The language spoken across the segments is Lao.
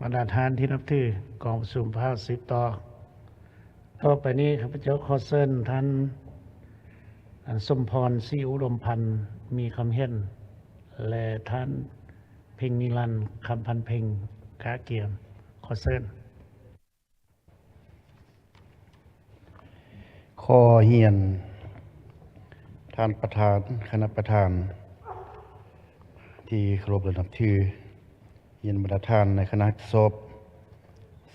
ບັນດາທ່ານທີ່ນັບຖື, ກອງປະຊຸມພາກສິບຕໍ່. ຕໍ່ໄປນີ້ ຂ້າພະເຈົ້າຂໍເຊີນທ່ານ ສົມພອນ ສີອຸດົມພັນ ມີຄຳເຫັນ ແລະ ທ່ານ ເພັງນິລັນ ຄຳພັນເພັງ ກະກຽມ. ຂໍເຊີນ. ຂໍຮຽນທ່ານປະທານ, ຄະນະປະທານທີ່ເຄົາລົບ ແລະ ນັບຖື, ຮຽນບັນດາທ່ານໃນຄະນະຮັບຜິດຊອບ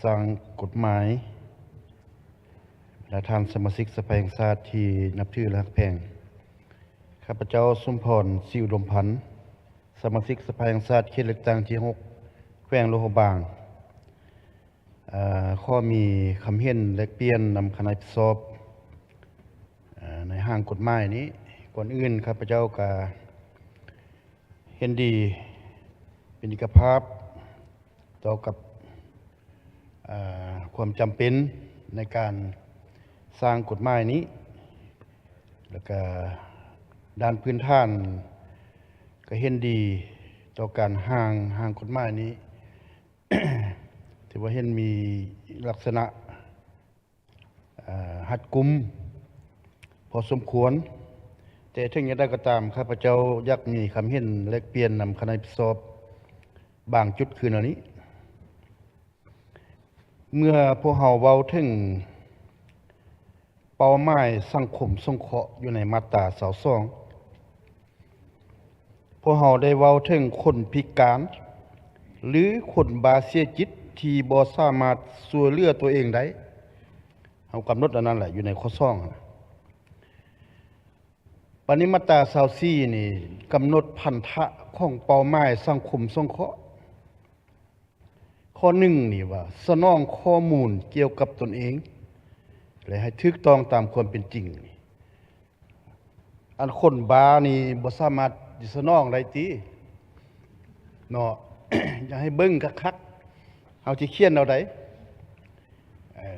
ສ້າງກົດໝາຍ, ບັນດາທ່ານສະມາຊິກສະພາແຫ່ງຊາດທີ່ນັບຖື ແລະ ຮັກແພງ. ຂ້າພະເຈົ້າ ສົມພອນ ສີອຸດົມພັນ, ສະມາຊິກສະພາແຫ່ງຊາດເຂດເລືອກຕັ້ງທີຫົກ ແຂວງຫຼວງພະບາງ. ເອີ ຂໍມີຄຳເຫັນແລກປ່ຽນນຳຄະນະຮັບຜິດຊອບ ເອີ ໃນຮ່າງກົດໝາຍນີ້. ກ່ອນອື່ນ ຂ້າພະເຈົ້າກະເຫັນດີເປັນເອກະພາບຕໍ່ກັບ ເອີ ຄວາມຈຳເປັນໃນການສ້າງກົດໝາຍນີ້ ແລ້ວກະດ້ານພື້ນຖານກະເຫັນດີຕໍ່ການຮ່າງ, ຮ່າງກົດໝາຍນີ້. ຖືວ່າເຫັນມີລັກສະນະ ເອີ ຮັດກຸມພໍສົມຄວນ, ແຕ່ເຖິງຢ່າງໃດກໍຕາມ ຂ້າພະເຈົ້າຢາກມີຄຳເຫັນແລກປ່ຽນນຳຄະນະຮັບຜິດຊອບບາງຈຸດຄືແນວນີ້. ເມື່ອພວກເຮົາເວົ້າເຖິງເປົ້າໝາຍສັງຄົມສົງເຄາະຢູ່ໃນມາດຕາຊາວສອງ, ພວກເຮົາໄດ້ເວົ້າເຖິງຄົນພິການ ຫຼື ຄົນບ້າເສຍຈິດທີ່ບໍ່ສາມາດຊ່ວຍເຫຼືອຕົວເອງໄດ້. ເຮົາກຳນົດອັນນັ້ນແຫຼະ ຢູ່ໃນຂໍ້ສອງຫັ້ນນະ. ບາດນີ້ມາດຕາຊາວສີ່ນີ້ກຳນົດພັນທະຂອງເປົ້າໝາຍສັງຄົມສົງເຄາະ. ຂໍ້ໜຶ່ງນີ້ວ່າ ສະໜອງຂໍ້ມູນກ່ຽວກັບຕົນເອງ ແລະ ໃຫ້ຖືກຕ້ອງຕາມຄວາມເປັນຈິງ. ອັນຄົນບ້ານີ້ບໍ່ສາມາດສະໜອງໄດ້ຕິເນາະ. ຢາກໃຫ້ເບິ່ງຄັກໆ ເຮົາຊິຂຽນແນວໃດ? ເອີ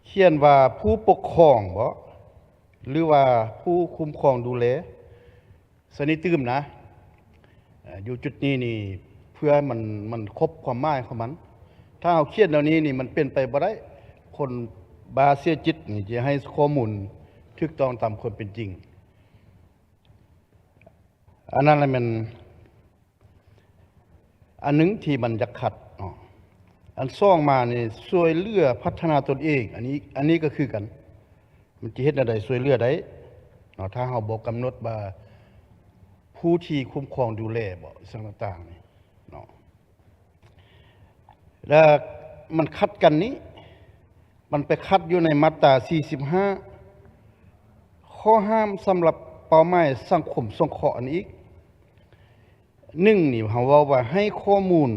ຂຽນວ່າຜູ້ປົກຄອງບໍ ຫຼືວ່າຜູ້ຄຸ້ມຄອງດູແລ? ສະນີ້ຕື່ມນະ ເອີ ຢູ່ຈຸດນີ້ນີ້ ເພື່ອມັນ, ມັນຄົບຄວາມໝາຍຂອງມັນ. ຖ້າເຮົາຂຽນແນວນີ້ນີ້ ມັນເປັນໄປບໍ່ໄດ້. ຄົນບ້າເສຍຈິດນີ້ຈະໃຫ້ຂໍ້ມູນຖືກຕ້ອງຕາມຄວາມເປັນຈິງ. ອັນນັ້ນລະແມ່ນ ອັນໜຶ່ງທີ່ມັນຢາກຂັດເນາະ. ອັນສອງມານີ້ ຊ່ວຍເຫຼືອພັດທະນາຕົນເອງ, ອັນນີ້, ອັນນີ້ກໍຄືກັນ. ມັນຈະເຮັດແນວໃດຊ່ວຍເຫຼືອໄດ້ເນາະ ຖ້າເຮົາບໍ່ກຳນົດວ່າຜູ້ທີ່ຄຸ້ມຄອງດູແລບໍ ອີ່ຫຍັງຕ່າງໆນີ້ເນາະ. ແລ້ວມັນຂັດກັນນີ້ ມັນໄປຂັດຢູ່ໃນມາດຕາສີ່ສິບຫ້າ ຂໍ້ຫ້າມສຳລັບເປົ້າໝາຍສັງຄົມສົງເຄາະອັນນີ້ອີກ. ໜຶ່ງນີ້ເຮົາເວົ້າວ່າໃຫ້ຂໍ້ມູນ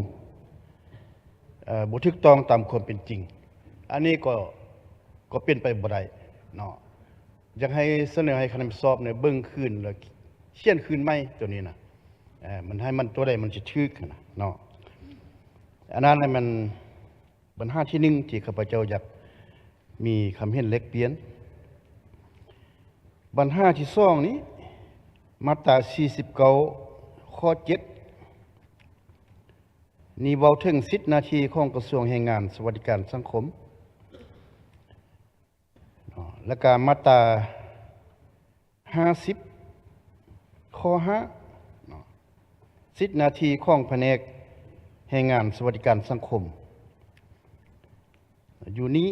ເອີ ບໍ່ຖືກຕ້ອງຕາມຄວາມເປັນຈິງ. ອັນນີ້ກໍ, ກໍເປັນໄປບໍ່ໄດ້ເນາະ. ຢາກໃຫ້ສະເໜີໃຫ້ຄະນະຮັບຜິດຊອບນີ້ເບິ່ງຄືນ ແລ້ວຂຽນຄືນໃໝ່ໂຕນີ້ນະ. ເອີ ມັນໃຫ້ມັນ ໂຕໃດມັນຊິຖືກຫັ້ນນະເນາະ. ອັນນັ້ນແຫຼະແມ່ນບັນຫາທີໜຶ່ງທີ່ຂ້າພະເຈົ້າຢາກມີຄຳເຫັນແລກປ່ຽນ. ບັນຫາທີສອງນີ້ ມາດຕາສີ່ສິບເກົ້າ ຂໍ້ເຈັດ ນີ້ເວົ້າເຖິງສິດໜ້າທີ່ຂອງກະຊວງແຮງງານສະຫວັດດີການສັງຄົມ ເນາະ ແລ້ວກະມາດຕາຫ້າສິບ ຂໍ້ຫ້າເນາະ ສິດໜ້າທີ່ຂອງພະແນກແຮງງານສະຫວັດດີການສັງຄົມ. ຢູ່ນີ້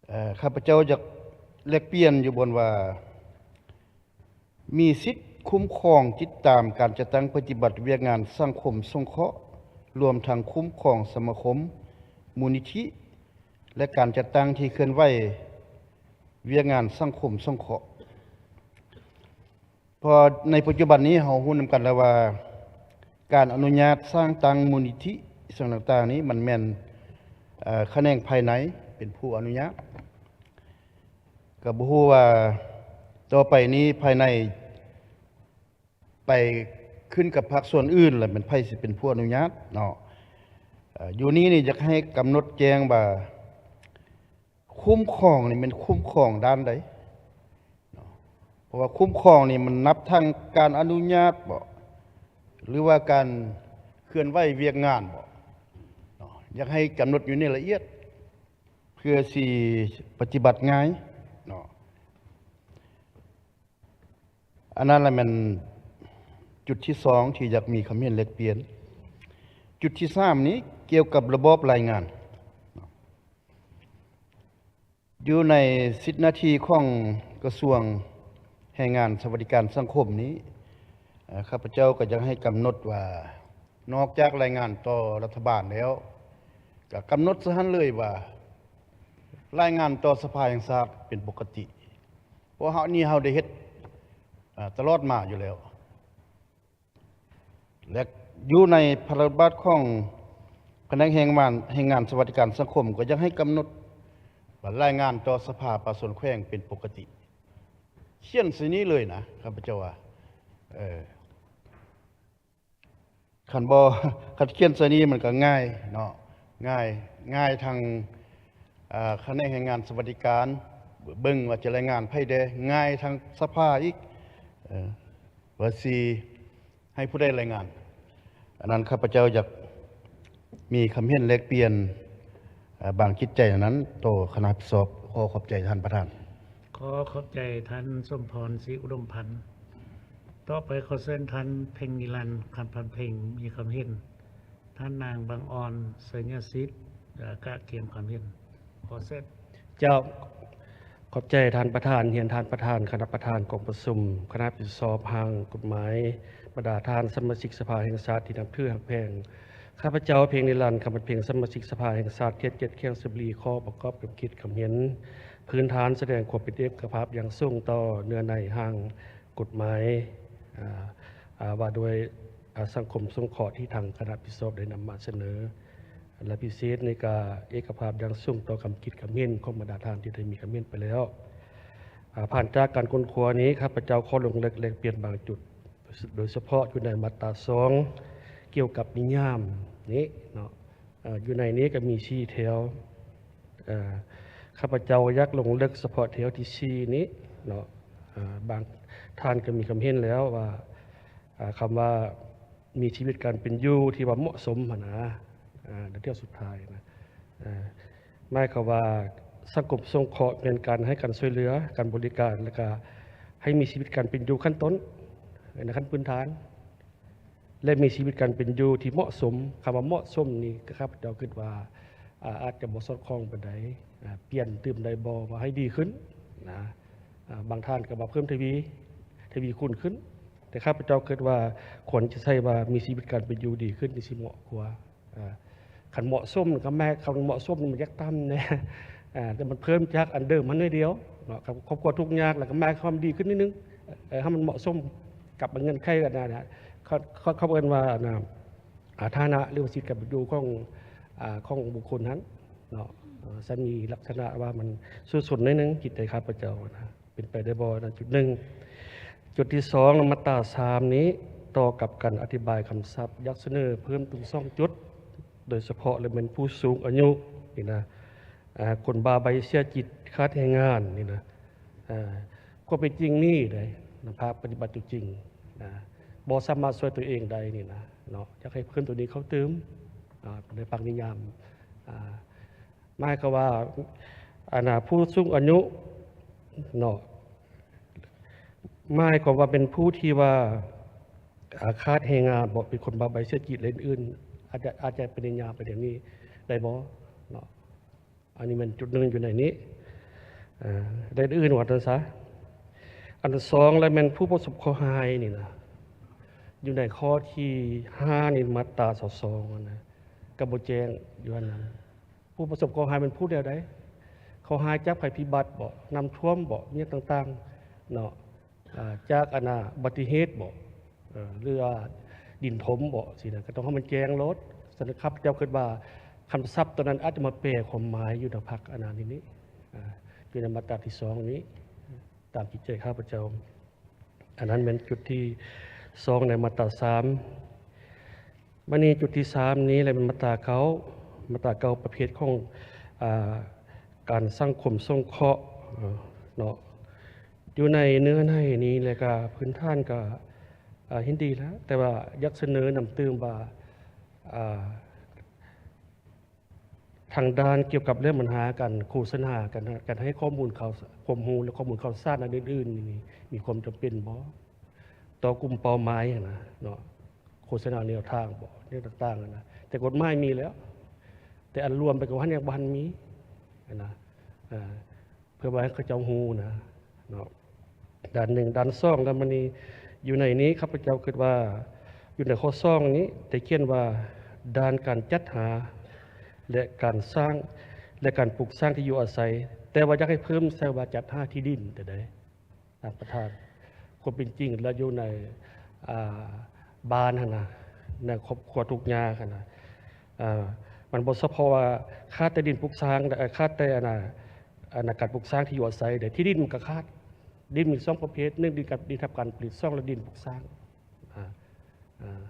ເອີ ຂ້າພະເຈົ້າຢາກແລກປ່ຽນຢູ່ບ່ອນວ່າ ມີສິດຄຸ້ມຄອງຕິດຕາມການຈັດຕັ້ງປະຕິບັດວຽກງານສັງຄົມສົງເຄາະ, ລວມທັງຄຸ້ມຄອງສະມາຄົມ, ມູນນິທິ ແລະ ການຈັດຕັ້ງທີ່ເຄື່ອນໄຫວວຽກງານສັງຄົມສົງເຄາະ. ເພາະໃນປັດຈຸບັນນີ້ເຮົາຮູ້ນຳກັນແລ້ວວ່າ ການອະນຸຍາດສ້າງຕັ້ງມູນນິທິ ອີ່ຫຍັງຕ່າງໆນີ້ ມັນແມ່ນ ເອີ ຂະແໜງພາຍໃນເປັນຜູ້ອະນຸຍາດ. ກໍບໍ່ຮູ້ວ່າຕໍ່ໄປນີ້ພາຍໃນໄປຂຶ້ນກັບພາກສ່ວນອື່ນ ແລ້ວແມ່ນໃຜຊິເປັນຜູ້ອະນຸຍາດເນາະ. ເອີ ຢູ່ນີ້ນີ້ຢາກໃຫ້ກຳນົດແຈ້ງວ່າ ຄຸ້ມຄອງນີ້ແມ່ນຄຸ້ມຄອງດ້ານໃດເນາະ? ເພາະວ່າຄຸ້ມຄອງນີ້ມັນນັບທັງການອະນຸຍາດບໍ ຫຼືວ່າການ ເຄື່ອນໄຫວວຽກງານບໍ່ເນາະ ຢາກໃຫ້ກຳນົດຢູ່ໃນລະອຽດ ເພື່ອຊິປະຕິບັດງ່າຍເນາະ. ອັນນັ້ນລະແມ່ນຈຸດທີສອງທີ່ຢາກມີຄຳເຫັນແລກປ່ຽນ. ຈຸດທີສາມນີ້ກ່ຽວກັບລະບອບລາຍງານ. ຢູ່ໃນສິດໜ້າທີ່ຂອງກະຊວງແຮງງານສະຫວັດດີການສັງຄົມນີ້ ເອີ ຂ້າພະເຈົ້າກໍຢາກໃຫ້ກຳນົດວ່າ ນອກຈາກລາຍງານຕໍ່ລັດຖະບານແລ້ວ ກໍກຳນົດໃສ່ຫັ້ນເລີຍວ່າ ລາຍງານຕໍ່ສະພາແຫ່ງຊາດເປັນປົກກະຕິ ເພາະເຮົາ ນີ້ເຮົາໄດ້ເຮັດ ເອີ ຕະຫຼອດມາຢູ່ແລ້ວ. ແລະ ຢູ່ໃນພະລາດບັດຂອງພະແນກແຮງງານ ແຮງງານສະຫວັດດີການສັງຄົມ ກໍຢາກໃຫ້ກຳນົດວ່າລາຍງານຕໍ່ສະພາປະຊາຊົນແຂວງເປັນປົກກະຕິ. ຂຽນໃສ່ນີ້ເລີຍນະ ຂ້າພະເຈົ້າວ່າ ເອີ ຄັນບໍ່ ຄັນຂຽນໃສ່ນີ້ມັນກໍງ່າຍເນາະ ງ່າຍ ງ່າຍທັງ ອາ ຂະແໜງແຮງງານສະຫວັດດີການ ເບິ່ງວ່າຈະລາຍງານໃຜແດ່ ງ່າຍທັງສະພາອີກ ເອີ ວ່າຊິໃຫ້ຜູ້ໃດລາຍງານ. ອັນນັ້ນຂ້າພະເຈົ້າຢາກມີຄຳເຫັນແລກປ່ຽນ ເອີ ບາງຈິດໃຈນັ້ນຕໍ່ຄະນະຮັບຜິດຊອບ. ຂໍຂອບໃຈທ່ານປະທານ. ຂໍຂອບໃຈທ່ານສົມພອນ ສີອຸດົມພັນ. ຕໍ່ໄປຂໍເຊີນທ່ານເພັງນິລັນ ຄຳພັນເພັງ ມີຄຳເຫັນ. ທ່ານນາງ ບັງອອນ ໄຊຍະສິດ ກະກຽມຄຳເຫັນ. ຂໍເຊີນ. ເຈົ້າ ຂອບໃຈທ່ານປະທານ, ຮຽນທ່ານປະທານ, ຄະນະປະທານກອງປະຊຸມ, ຄະນະຮັບຜິດຊອບຮ່າງກົດໝາຍ, ບັນດາທ່ານສະມາຊິກສະພາແຫ່ງຊາດທີ່ນັບຖືຮັກແພງ. ຂ້າພະເຈົ້າ ເພັງນິລັນ ຄຳພັນເພັງ, ສະມາຊິກສະພາແຫ່ງຊາດເຂດເຈັດ ແຂວງໄຊຍະບູລີ ຂໍປະກອບຄຳຄິດຄຳເຫັນພື້ນຖານ ສະແດງຄວາມເປັນເອກະພາບຢ່າງສູງຕໍ່ເນື້ອໃນຮ່າງ ກົດໝາຍ ອາ ອາ ວ່າດ້ວຍ ອາ ສັງຄົມສົງເຄາະທີ່ທາງຄະນະຮັບຜິດຊອບໄດ້ນຳມາສະເໜີ ແລະ ພິເສດນີ້ກະເອກະພາບຢ່າງສູງຕໍ່ຄຳຄິດຄຳເຫັນຂອງບັນດາທ່ານທີ່ໄດ້ມີຄຳເຫັນໄປແລ້ວ. ອາ ຜ່ານຈາກການຄົ້ນຄວ້ານີ້ ຂ້າພະເຈົ້າຂໍລົງເລິກແລກປ່ຽນບາງຈຸດ ໂດຍສະເພາະຢູ່ໃນມາດຕາສອງ ກ່ຽວກັບນິຍາມນີ້ເນາະ. ເອີ ຢູ່ໃນນີ້ກໍມີສີ່ແຖວ ເອີ ຂ້າພະເຈົ້າຢາກລົງເລິກສະເພາະແຖວທີສີ່ນີ້ເນາະ. ເອີ ບາງທ່ານກໍມີຄຳເຫັນແລ້ວວ່າ ເອີ ຄຳວ່າມີຊີວິດການເປັນຢູ່ທີ່ວ່າເໝາະສົມຫັ້ນນະ ເອີ ໃນແຖວສຸດທ້າຍນະ ເອີ ໝາຍຄວາມວ່າສັງຄົມສົງເຄາະແມ່ນການໃຫ້ການຊ່ວຍເຫຼືອ ການບໍລິການ ແລ້ວກະໃຫ້ມີຊີວິດການເປັນຢູ່ຂັ້ນຕົ້ນ ໃນຂັ້ນພື້ນຖານ ແລະ ມີຊີວິດການເປັນຢູ່ທີ່ເໝາະສົມ. ຄຳວ່າເໝາະສົມນີ້ ຂ້າພະເຈົ້າຄິດວ່າ ອາ ອາດຈະບໍ່ສອດຄ່ອງປານໃດ ອາ ປ່ຽນຕື່ມໄດ້ບໍ່ວ່າໃຫ້ດີຂຶ້ນນະ. ອາ ບາງທ່ານກໍວ່າເພີ່ມທະວີ ທະວີຄູນຂຶ້ນ ແຕ່ຂ້າພະເຈົ້າຄິດວ່າຄວນຈະໃຊ້ວ່າມີຊີວິດການເປັນຢູ່ດີຂຶ້ນ ນີ້ຊິເໝາະກວ່າ. ອາ ຄັນເໝາະສົມກໍແມ່ນ ຄຳເໝາະສົມນີ້ມັນຢາກຕ່ຳແດ່ ອາ ແຕ່ມັນເພີ່ມຈາກອັນເດີມມາໜ້ອຍດຽວເນາະ. ຄອບຄົວທຸກຍາກ ແລ້ວກໍແມ່ນຄວາມດີຂຶ້ນນິດໜຶ່ງ ເອີ ໃຫ້ມັນເໝາະສົມກັບເງື່ອນໄຂ ອັນນັ້ນນະ ເຂົາ ເຂົາ ເຂົາເອີ້ນວ່າ ອັນນ່າ ອາ ຖານະ ຫຼືວ່າສິດການເປັນຢູ່ຂອງ ອາ ຂອງບຸກຄົນຫັ້ນເນາະ. ເອີ ຊັ້ນມີລັກສະນະວ່າມັນສູ້ຊົນໜ້ອຍໜຶ່ງ ຈິດໃຈຂ້າພະເຈົ້ານະ. ເປັນໄປໄດ້ບໍ່? ນັ້ນຈຸດໜຶ່ງ. ຈຸດທີສອງ ມາດຕາສາມນີ້ ຕໍ່ກັບການອະທິບາຍຄຳສັບ ຢາກສະເໜີເພີ່ມຕື່ມສອງຈຸດ ໂດຍສະເພາະແລ້ວແມ່ນຜູ້ສູງອາຍຸນີ້ນະ ອາ ຄົນບ້າໃບ້ເສຍຈິດ ຂາດແຮງງານນີ້ນະ. ອາ ຄວາມເປັນຈິງມີໃດ ໃນພາກປະຕິບັດຕົວຈິງນະ ບໍ່ສາມາດຊ່ວຍຕົວເອງໄດ້ນີ້ນະເນາະ. ຢາກໃຫ້ເພີ່ມຕົວນີ້ເຂົ້າຕື່ມ ອາ ໃນພາກນິຍາມ ອາ ໝາຍຄວາມວ່າ ອັນນ່າ ຜູ້ສູງອາຍຸເນາະ ໝາຍຄວາມວ່າເປັນຜູ້ທີ່ວ່າ ອາ ຂາດແຮງງານບໍ ເປັນຄົນບ້າໃບ້ເສຍຈິດ ແລະ ອື່ນໆ ອາດຈະ ອາດຈະເປັນນິຍາມໄປແນວນີ້ໄດ້ບໍ່ເນາະ. ອັນນີ້ແມ່ນຈຸດໜຶ່ງຢູ່ໃນນີ້ ເອີ ແລະ ອື່ນໆ ວ່າຊັ້ນຊະ. ອັນສອງ ແລະ ແມ່ນຜູ້ປະສົບເຄາະຮ້າຍນີ້ນະ ຢູ່ໃນຂໍ້ທີຫ້ານີ້ ມາດຕາຊາວສອງຫັ້ນນະ ກໍບໍ່ແຈ້ງຢູ່ຫັ້ນນະ. ຜູ້ປະສົບເຄາະຮ້າຍແມ່ນຜູ້ແນວໃດ? ເຄາະຮ້າຍຈາກໄພພິບັດບໍ? ນ້ຳຖ້ວມບໍ? ຫຍັງຕ່າງໆເນາະ ອາ ຈາກອັນນ່າ ອຸບັດຕິເຫດບໍ? ເອີ ຫຼືວ່າດິນຖົມບໍ? ຊີ້ນະ ກໍຕ້ອງໃຫ້ມັນແຈ້ງໂລດ. ສະນັ້ນ ຂ້າພະເຈົ້າຄິດວ່າຄຳສັບຕົວນັ້ນອາດຈະມາແປຄວາມໝາຍຢູ່ໃນພາກອັນນັ້ນນີ້ ອາ ຢູ່ໃນມາດຕາທີສອງນີ້ ຕາມຈິດໃຈຂ້າພະເຈົ້າ. ອັນນັ້ນແມ່ນຈຸດທີສອງໃນມາດຕາສາມ. ບາດນີ້ຈຸດທີສາມນີ້ແຫຼະແມ່ນມາດຕາເກົ້າ ມາດຕາເກົ້າ ປະເພດຂອງ ອາ ການສັງຄົມສົງເຄາະເນາະ. ຢູ່ໃນເນື້ອໃນນີ້ແຫຼະ ກະພື້ນຖານກະ ອາ ເຫັນດີແລ້ວ ແຕ່ວ່າຢາກສະເໜີນຳຕື່ມວ່າ ອ່າ ທາງດ້ານກ່ຽວກັບເລື່ອງບັນຫາການໂຄສະນາ, ການ, ການໃຫ້ຂໍ້ມູນຂ່າວ, ຄວາມຮູ້ ແລະ ຂໍ້ມູນຂ່າວສານອັນອື່ນໆນີ້ ມີຄວາມຈຳເປັນບໍ່ ຕໍ່ກຸ່ມເປົ້າໝາຍຫັ້ນນະເນາະ, ໂຄສະນາແນວທາງບໍ່ ແນວຕ່າງໆຫັ້ນນະ. ແຕ່ກົດໝາຍມີແລ້ວ, ແຕ່ອັນລວມໄປກວ່າຫັ້ນຍັງບໍ່ທັນມີຫັ້ນນະ. ເພື່ອວ່າໃຫ້ເຂົາເຈົ້າຮູ້ນະເນາະ ດ້ານໜຶ່ງ. ດ້ານສອງແລ້ວ ມັນນີ້ ຢູ່ໃນນີ້ ຂ້າພະເຈົ້າຄິດວ່າ ຢູ່ໃນຂໍ້ສອງນີ້ ໄດ້ຂຽນວ່າ ດ້ານການຈັດຫາ ແລະ ການສ້າງ ແລະ ການປຸກສ້າງທີ່ຢູ່ອາໄສ, ແຕ່ວ່າຢາກໃຫ້ເພີ່ມໃສ່ວ່າ ຈັດຫາທີ່ດິນແຕ່ໃດ ທ່ານປະທານ. ຄວາມເປັນຈິງແລ້ວ ຢູ່ໃນ ອ່າ ບ້ານຫັ້ນນະ ໃນຄອບຄົວທຸກຍາກຫັ້ນນະ ອ່າ ມັນບໍ່ສະເພາະວ່າຂາດແຕ່ດິນປຸກສ້າງ ເອີ ຂາດແຕ່ອັນນະ ອັນນະ ການປຸກສ້າງທີ່ຢູ່ອາໄສເດ້. ທີ່ດິນມັນກໍຂາດ, ດິນມີສອງປະເພດ, ໜຶ່ງ ດິນກັບ ດິນທັບການຜະລິດ, ສອງ ແລ້ວດິນປຸກສ້າງ. ອ່າ ອ່າ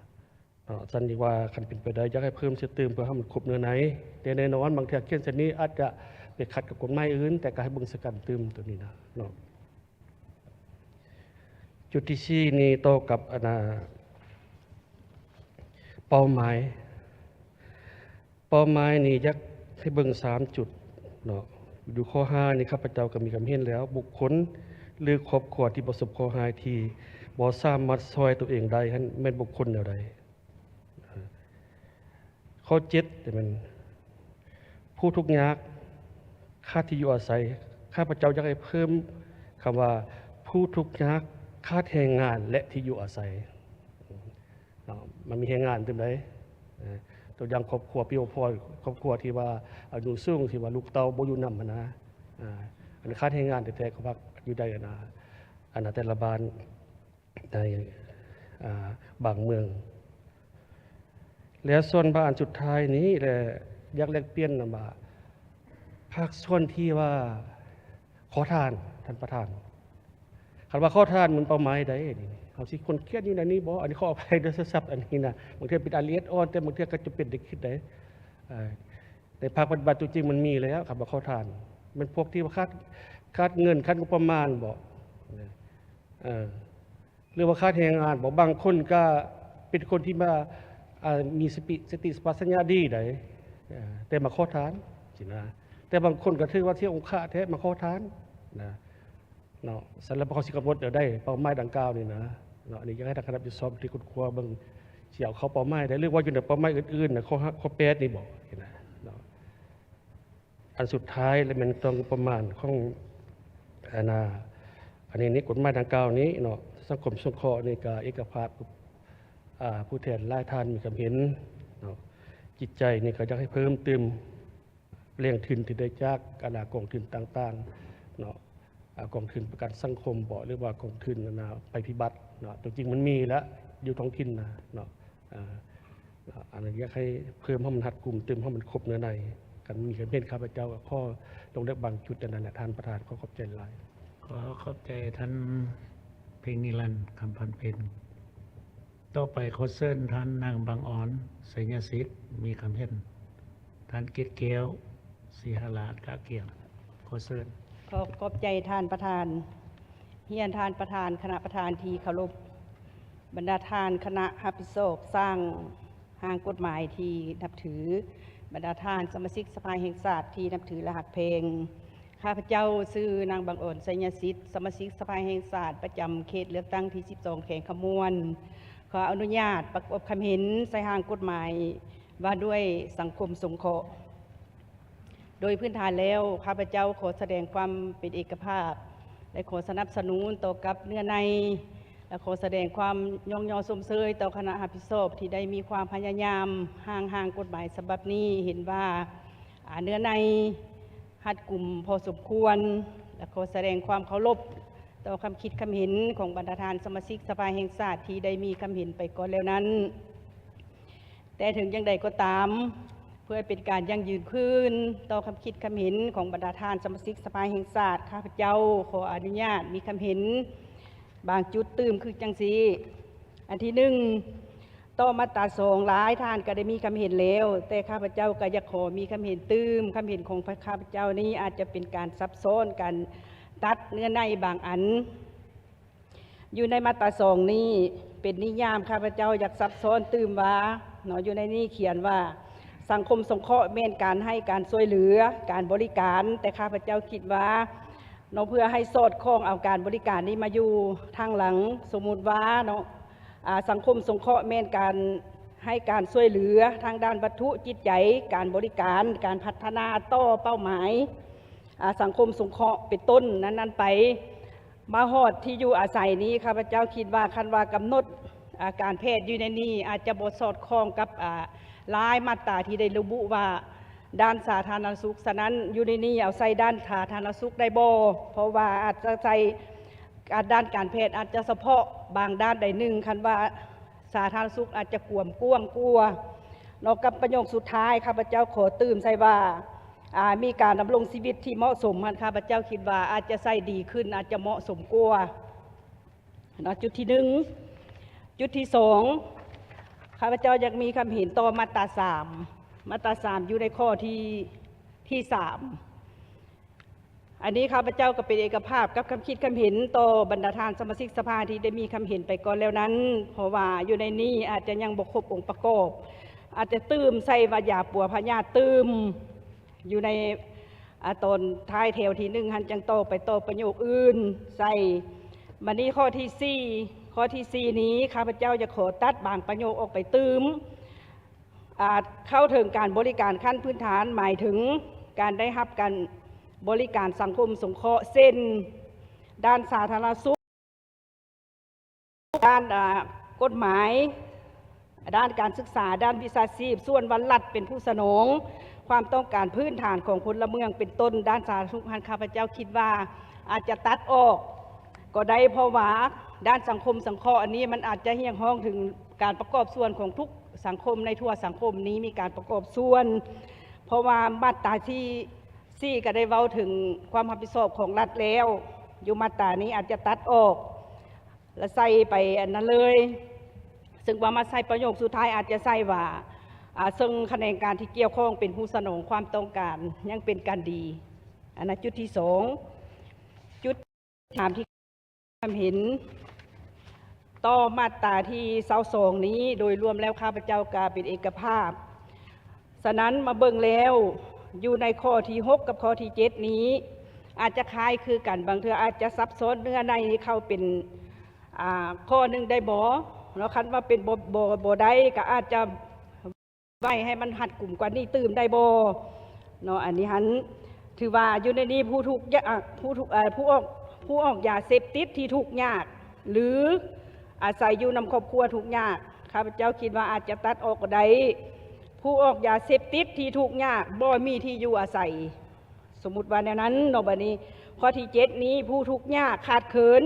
ເນາະ ຊັ້ນອີກວ່າ ຄັນເປັນໄປໄດ້ ຢາກໃຫ້ເພີ່ມໃສ່ຕື່ມ ເພື່ອໃຫ້ມັນຄົບເນື້ອໃນ. ແຕ່ແນ່ນອນ ບາງເທື່ອຂຽນໃສ່ນີ້ອາດຈະໄປຂັດກັບກົດໝາຍອື່ນ, ແຕ່ກໍໃຫ້ເບິ່ງໃສ່ກັນຕື່ມໂຕນີ້ນະເນາະ. ຈຸດທີສີ່ນີ້ ຕໍ່ກັບອັນນະ ເປົ້າໝາຍ. ເປົ້າໝາຍນີ້ ຢາກໃຫ້ເບິ່ງສາມຈຸດເນາະ. ຢູ່ຂໍ້ຫ້ານີ້ ຂ້າພະເຈົ້າກໍມີຄຳເຫັນແລ້ວ, ບຸກຄົນ ຫຼື ຄອບຄົວທີ່ປະສົບເຄາະຮ້າຍ ທີ່ບໍ່ສາມາດຊ່ອຍຕົວເອງໄດ້ຫັ້ນ ແມ່ນບຸກຄົນແນວໃດ? ຂໍ້ເຈັດ ແມ່ນຜູ້ທຸກຍາກຂາດທີ່ຢູ່ອາໄສ. ຂ້າພະເຈົ້າຢາກໃຫ້ເພີ່ມຄຳວ່າ ຜູ້ທຸກຍາກຂາດແຮງງານ ແລະ ທີ່ຢູ່ອາໄສເນາະ. ມັນມີແຮງງານຈັ່ງໃດ? ເອີ ຕົວຢ່າງຄອບຄົວ ພີ່ນ້ອງ ຄອບຄົວທີ່ວ່າອາຍຸສູງ ທີ່ວ່າລູກເຕົ້າບໍ່ຢູ່ນຳຫັ້ນນະ, ອາ ອັນຂາດແຮງງານແທ້ໆ ກໍພັກຢູ່ໃນ ອັນນະ ອັນນະ ແຕ່ລະບ້ານ ໃນ ອ່າ ບາງເມືອງ. ແລ້ວສ່ວນບາງອັນສຸດທ້າຍນີ້ແຫຼະ ຢາກແລກປ່ຽນນຳວ່າ ພາກສ່ວນທີ່ວ່າຂໍທານ ທ່ານປະທານ, ຄັນວ່າຂໍທານມັນເປົ້າໝາຍໃດ? ເຮົາຊິຂົນຂຽນຢູ່ໃນນີ້ບໍ່? ອັນນີ້ຂໍອະໄພເດີ ສັບອັນນີ້ນະ, ບາງເທື່ອເປັນອາລະອຽດອ່ອນ ແຕ່ບາງເທື່ອກໍຈຳເປັນໄດ້ຄິດໄດ້. ເອີ ໃນພາກປະຕິບັດຕົວຈິງມັນມີແລ້ວ ຄຳວ່າຂໍທານ ແມ່ນພວກທີ່ວ່າຂາດ, ຂາດເງິນ, ຂາດງົບປະມານບໍ? ເອີ ຫຼືວ່າຂາດແຮງງານບໍ? ບາງຄົນກະເປັນຄົນທີ່ວ່າ ອ່າ ມີສະຕິ, ສະຕິສຳປະຊັນຍະດີໃດ໋ ເອີ ແຕ່ມາຂໍທານຊີ້ນະ, ແຕ່ບາງຄົນກະຖືວ່າທ່ຽວອົງຄະແທ້ ມາຂໍທານນະເນາະ. ສະນັ້ນແລ້ວ ພວກເຮົາຊິກຳນົດແນວໃດເປົ້າໝາຍດັ່ງກ່າວນີ້ນະເນາະ? ອັນນີ້ຢາກໃຫ້ທາງຄະນະຜິດຊອບທີ່ຄົ້ນຄວ້າເບິ່ງ ຊິເອົາເຂົ້າເປົ້າໝາຍໃດ ຫຼືວ່າຢູ່ໃນເປົ້າໝາຍອື່ນໆນະ ຂໍ້ ຂໍ້ແປດນີ້ບໍ? ຊີ້ນະເນາະ. ອັນສຸດທ້າຍ ແລະ ແມ່ນຕໍ່ງົບປະມານຂອງ ອັນນາ ອັນນີ້ ໃນກົດໝາຍດັ່ງກ່າວນີ້ເນາະ, ສັງຄົມສົງເຄາະນີ້ກະເອກະພາບ ອາ ຜູ້ແທນຫຼາຍທ່ານມີຄຳເຫັນເນາະ, ຈິດໃຈນີ້ກໍຢາກໃຫ້ເພີ່ມຕື່ມແຫຼ່ງທຶນທີ່ໄດ້ຈາກ ອັນນາ ກອງທຶນຕ່າງໆເນາະ, ອາ ກອງທຶນປະກັນສັງຄົມບໍ ຫຼືວ່າກອງທຶນ ອັນນາ ໄພພິບັດເນາະ, ຕົວຈິງມັນມີແລ້ວ ຢູ່ທ້ອງຖິ່ນນະເນາະ. ເອີ ອັນນັ້ນຢາກໃຫ້ເພີ່ມໃຫ້ມັນຮັດກຸມຕື່ມ ໃຫ້ມັນຄົບເນື້ອໃນ. ຄັນມີຄຳເຫັນ ຂ້າພະເຈົ້າກໍຂໍລົງເລືອກບາງຈຸດເທົ່ານັ້ນແຫຼະ ທ່ານປະທານ. ຂໍຂອບໃຈຫຼາຍ. ຂໍຂອບໃຈທ່ານເພັງນິລັນ ຄຳພັນເພັງ. ຕໍ່ໄປຂໍເຊີນທ່ານນາງບັງອອນ ໄຊຍະສິດ ມີຄຳເຫັນ. ທ່ານເກດແກ້ວ ສີຫະລາດ ກະກຽງ ຂໍເຊີນ. ຂໍຂອບໃຈທ່ານປະທານ. ຮຽນທ່ານປະທານ, ຄະນະປະທານທີ່ເຄົາລົບ, ບັນດາທ່ານຄະນະຮັບຜິດຊອບສ້າງຮ່າງກົດໝາຍທີ່ນັບຖື, ບັນດາທ່ານສະມາຊິກສະພາແຫ່ງຊາດທີ່ນັບຖື ແລະ ຮັກແພງ. ຂ້າພະເຈົ້າຊື່ນາງ ບັງອອນ ໄຊຍະສິດ, ສະມາຊິກສະພາແຫ່ງຊາດປະຈຳເຂດເລືອກຕັ້ງທີສິບສອງ ແຂວງຄຳມ່ວນ. ຂໍອະນຸຍາດປະກອບຄຳເຫັນໃສ່ຮ່າງກົດໝາຍວ່າດ້ວຍສັງຄົມສົງເຄາະ. ໂດຍພື້ນຖານແລ້ວ ຂ້າພະເຈົ້າຂໍສະແດງຄວາມເປັນເອກະພາບ ແລະ ຂໍສະໜັບສະໜູນຕໍ່ກັບເນື້ອໃນ ແລະ ຂໍສະແດງຄວາມຍ້ອງຍໍຊົມເຊີຍຕໍ່ຄະນະຮັບຜິດຊອບທີ່ໄດ້ມີຄວາມພະຍາຍາມຮ່າງຮ່າງກົດໝາຍສະບັບນີ້. ເຫັນວ່າ ອາ ເນື້ອໃນຮັດກຸມພໍສົມຄວນ ແລະ ຂໍສະແດງຄວາມເຄົາລົບຕໍ່ຄຳຄິດຄຳເຫັນຂອງບັນດາທ່ານສະມາຊິກສະພາແຫ່ງຊາດທີ່ໄດ້ມີຄຳເຫັນໄປກ່ອນແລ້ວນັ້ນ. ແຕ່ເຖິງຢ່າງໃດກໍຕາມ, ເພື່ອເປັນການຢັ້ງຢືນຄືນຕໍ່ຄຳຄິດຄຳເຫັນຂອງບັນດາທ່ານສະມາຊິກສະພາແຫ່ງຊາດ, ຂ້າພະເຈົ້າຂໍອະນຸຍາດມີຄຳເຫັນບາງຈຸດຕື່ມຄືຈັ່ງຊີ້. ອັນທີໜຶ່ງ, ຕໍ່ມາດຕາສອງ ຫຼາຍທ່ານກໍໄດ້ມີຄຳເຫັນແລ້ວ, ແຕ່ຂ້າພະເຈົ້າກໍຢາກຂໍມີຄຳເຫັນຕື່ມ. ຄຳເຫັນຂອງຂ້າພະເຈົ້ານີ້ອາດຈະເປັນການຊັບຊ້ອນ, ການຕັດເນື້ອໃນບາງອັນ. ຢູ່ໃນມາດຕາສອງນີ້ ເປັນນິຍາມ ຂ້າພະເຈົ້າຢາກຊັບຊ້ອນຕື່ມວ່າເນາະ ຢູ່ໃນນີ້ຂຽນວ່າ ສັງຄົມສົງເຄາະແມ່ນການໃຫ້ການຊ່ວຍເຫຼືອ, ການບໍລິການ, ແຕ່ຂ້າພະເຈົ້າຄິດວ່າເນາະ ເພື່ອໃຫ້ສອດຄ່ອງເອົາການບໍລິການນີ້ມາຢູ່ທາງຫຼັງ, ສົມມຸດວ່າເນາະ ອາ ສັງຄົມສົງເຄາະແມ່ນການໃຫ້ການຊ່ວຍເຫຼືອທາງດ້ານວັດຖຸ, ຈິດໃຈ, ການບໍລິການ, ການພັດທະນາຕໍ່ເປົ້າໝາຍ ອາ ສັງຄົມສົງເຄາະເປັນຕົ້ນນັ້ນໆໄປ. ມາຮອດທີ່ຢູ່ອາໄສນີ້ ຂ້າພະເຈົ້າຄິດວ່າ ຄັນວ່າກຳນົດ ອາ ການແພດຢູ່ໃນນີ້ ອາດຈະບໍ່ສອດຄ່ອງກັບ ອາ ລາຍມາດຕາທີ່ໄດ້ລະບຸວ່າດ້ານສາທາລະນະສຸກ, ສະນັ້ນຢູ່ໃນນີ້ເອົາໃສ່ດ້ານສາທາລະນະສຸກໄດ້ບໍ່? ເພາະວ່າອາດຈະໃສ່ ອາ ດ້ານການແພດອາດຈະສະເພາະບາງດ້ານໃດໜຶ່ງ, ຄັນວ່າສາທາລະນະສຸກອາດຈະກວມກວ້າງກວ່າ. ນອກຈາກປະໂຫຍກສຸດທ້າຍ ຂ້າພະເຈົ້າຂໍຕື່ມໃສ່ວ່າ ອາ ມີການດຳລົງຊີວິດທີ່ເໝາະສົມຫັ້ນ ຂ້າພະເຈົ້າຄິດວ່າອາດຈະໃສ່ດີຂຶ້ນ, ອາດຈະເໝາະສົມກວ່າເນາະ ຈຸດທີໜຶ່ງ. ຈຸດທີສອງ ຂ້າພະເຈົ້າຢາກມີຄຳເຫັນຕໍ່ມາດຕາສາມ ມາດຕາສາມ ຢູ່ໃນຂໍ້ທີ ທີສາມ. ອັນນີ້ຂ້າພະເຈົ້າກໍເປັນເອກະພາບກັບຄຳຄິດຄຳເຫັນຕໍ່ບັນດາທ່ານສະມາຊິກສະພາທີ່ໄດ້ມີຄຳເຫັນໄປກ່ອນແລ້ວນັ້ນ, ເພາະວ່າຢູ່ໃນນີ້ອາດຈະຍັງບໍ່ຄົບອົງປະກອບ, ອາດຈະຕື່ມໃສ່ວ່າຢາປົວພະຍາດຕື່ມ ຢູ່ໃນ ອາ ຕອນທ້າຍແຖວທີໜຶ່ງຫັ້ນ ຈັ່ງຕໍ່ໄປຕໍ່ປະໂຫຍກອື່ນໃສ່. ບັດນີ້ຂໍ້ທີສີ່ ຂໍ້ທີສີ່ນີ້ ຂ້າພະເຈົ້າຈະຂໍຕັດບາງປະໂຫຍກອອກໄປຕື່ມ. ອາດເຂົ້າເຖິງການບໍລິການຂັ້ນພື້ນຖານ ໝາຍເຖິງການໄດ້ຮັບການບໍລິການສັງຄົມສົງເຄາະ ເຊັ່ນ ດ້ານສາທາລະນະສຸກ, ດ້ານ ອາ ກົດໝາຍ, ດ້ານການສຶກສາ, ດ້ານວິຊາຊີບ, ສ່ວນວ່າລັດເປັນຜູ້ສະໜອງຄວາມຕ້ອງການພື້ນຖານຂອງພົນລະເມືອງເປັນຕົ້ນ, ດ້ານສາທາລະນະສຸກຫັ້ນ ຂ້າພະເຈົ້າຄິດວ່າອາດຈະຕັດອອກກໍໄດ້, ເພາະວ່າດ້ານສັງຄົມສົງເຄາະອັນນີ້ມັນອາດຈະຮຽກຮ້ອງເຖິງການປະກອບສ່ວນຂອງທຸກສັງຄົມໃນທົ່ວສັງຄົມນີ້ມີການປະກອບສ່ວນ, ເພາະວ່າມາດຕາທີສີ່ກໍໄດ້ເວົ້າເຖິງຄວາມຮັບຜິດຊອບຂອງລັດແລ້ວ, ຢູ່ມາດຕານີ້ອາດຈະຕັດອອກ ແລະໃສ່ໄປອັນນັ້ນເລີຍ, ເຊິ່ງວ່າມາໃສ່ປະໂຫຍກສຸດທ້າຍອາດຈະໃສ່ວ່າ ອາ ເຊິ່ງຂະແໜງການທີ່ກ່ຽວຂ້ອງເປັນຜູ້ສະໜອງຄວາມຕ້ອງການ ຍັງເປັນການດີ. ອັນນັ້ນຈຸດທີສອງ. ຈຸດທີສາມ ທີ່ຄວາມເຫັນຕໍ່ມາດຕາທີຊາວສອງນີ້ ໂດຍລວມແລ້ວຂ້າພະເຈົ້າກະເປັນເອກະພາບ. ສະນັ້ນມາເບິ່ງແລ້ວ ຢູ່ໃນຂໍ້ທີຫົກກັບຂໍ້ທີເຈັດນີ້ ອາດຈະຄ້າຍຄືກັນ, ບາງເທື່ອອາດຈະຊັບຊ້ອນເນື້ອໃນເຂົ້າເປັນ ອາ ຂໍ້ໜຶ່ງໄດ້ບໍ່ເນາະ? ຄັນວ່າເປັນບໍ່ ບໍ່ ບໍ່ໄດ້ ກໍອາດຈະໄວ້ໃຫ້ມັນຮັດກຸມກວ່ານີ້ຕື່ມໄດ້ບໍ່ເນາະ? ອັນນີ້ຫັ້ນ ຖືວ່າຢູ່ໃນນີ້ຜູ້ທຸກຍາ ອາ ຜູ້ທຸກ ເອີ ຜູ້ອອກ ຜູ້ອອກຢາເສບຕິດທີ່ທຸກຍາກ ຫຼື ອາໄສຢູ່ນຳຄອບຄົວທຸກຍາກ ຂ້າພະເຈົ້າຄິດວ່າອາດຈະຕັດອອກກໍໄດ້. ຜູ້ອອກຢາເສບຕິດທີ່ທຸກຍາກ ບໍ່ມີທີ່ຢູ່ອາໄສ ສົມມຸດວ່າແນວນັ້ນເນາະ. ບັດນີ້ຂໍ້ທີເຈັດນີ້ ຜູ້ທຸກຍາກຂາດເຂີນ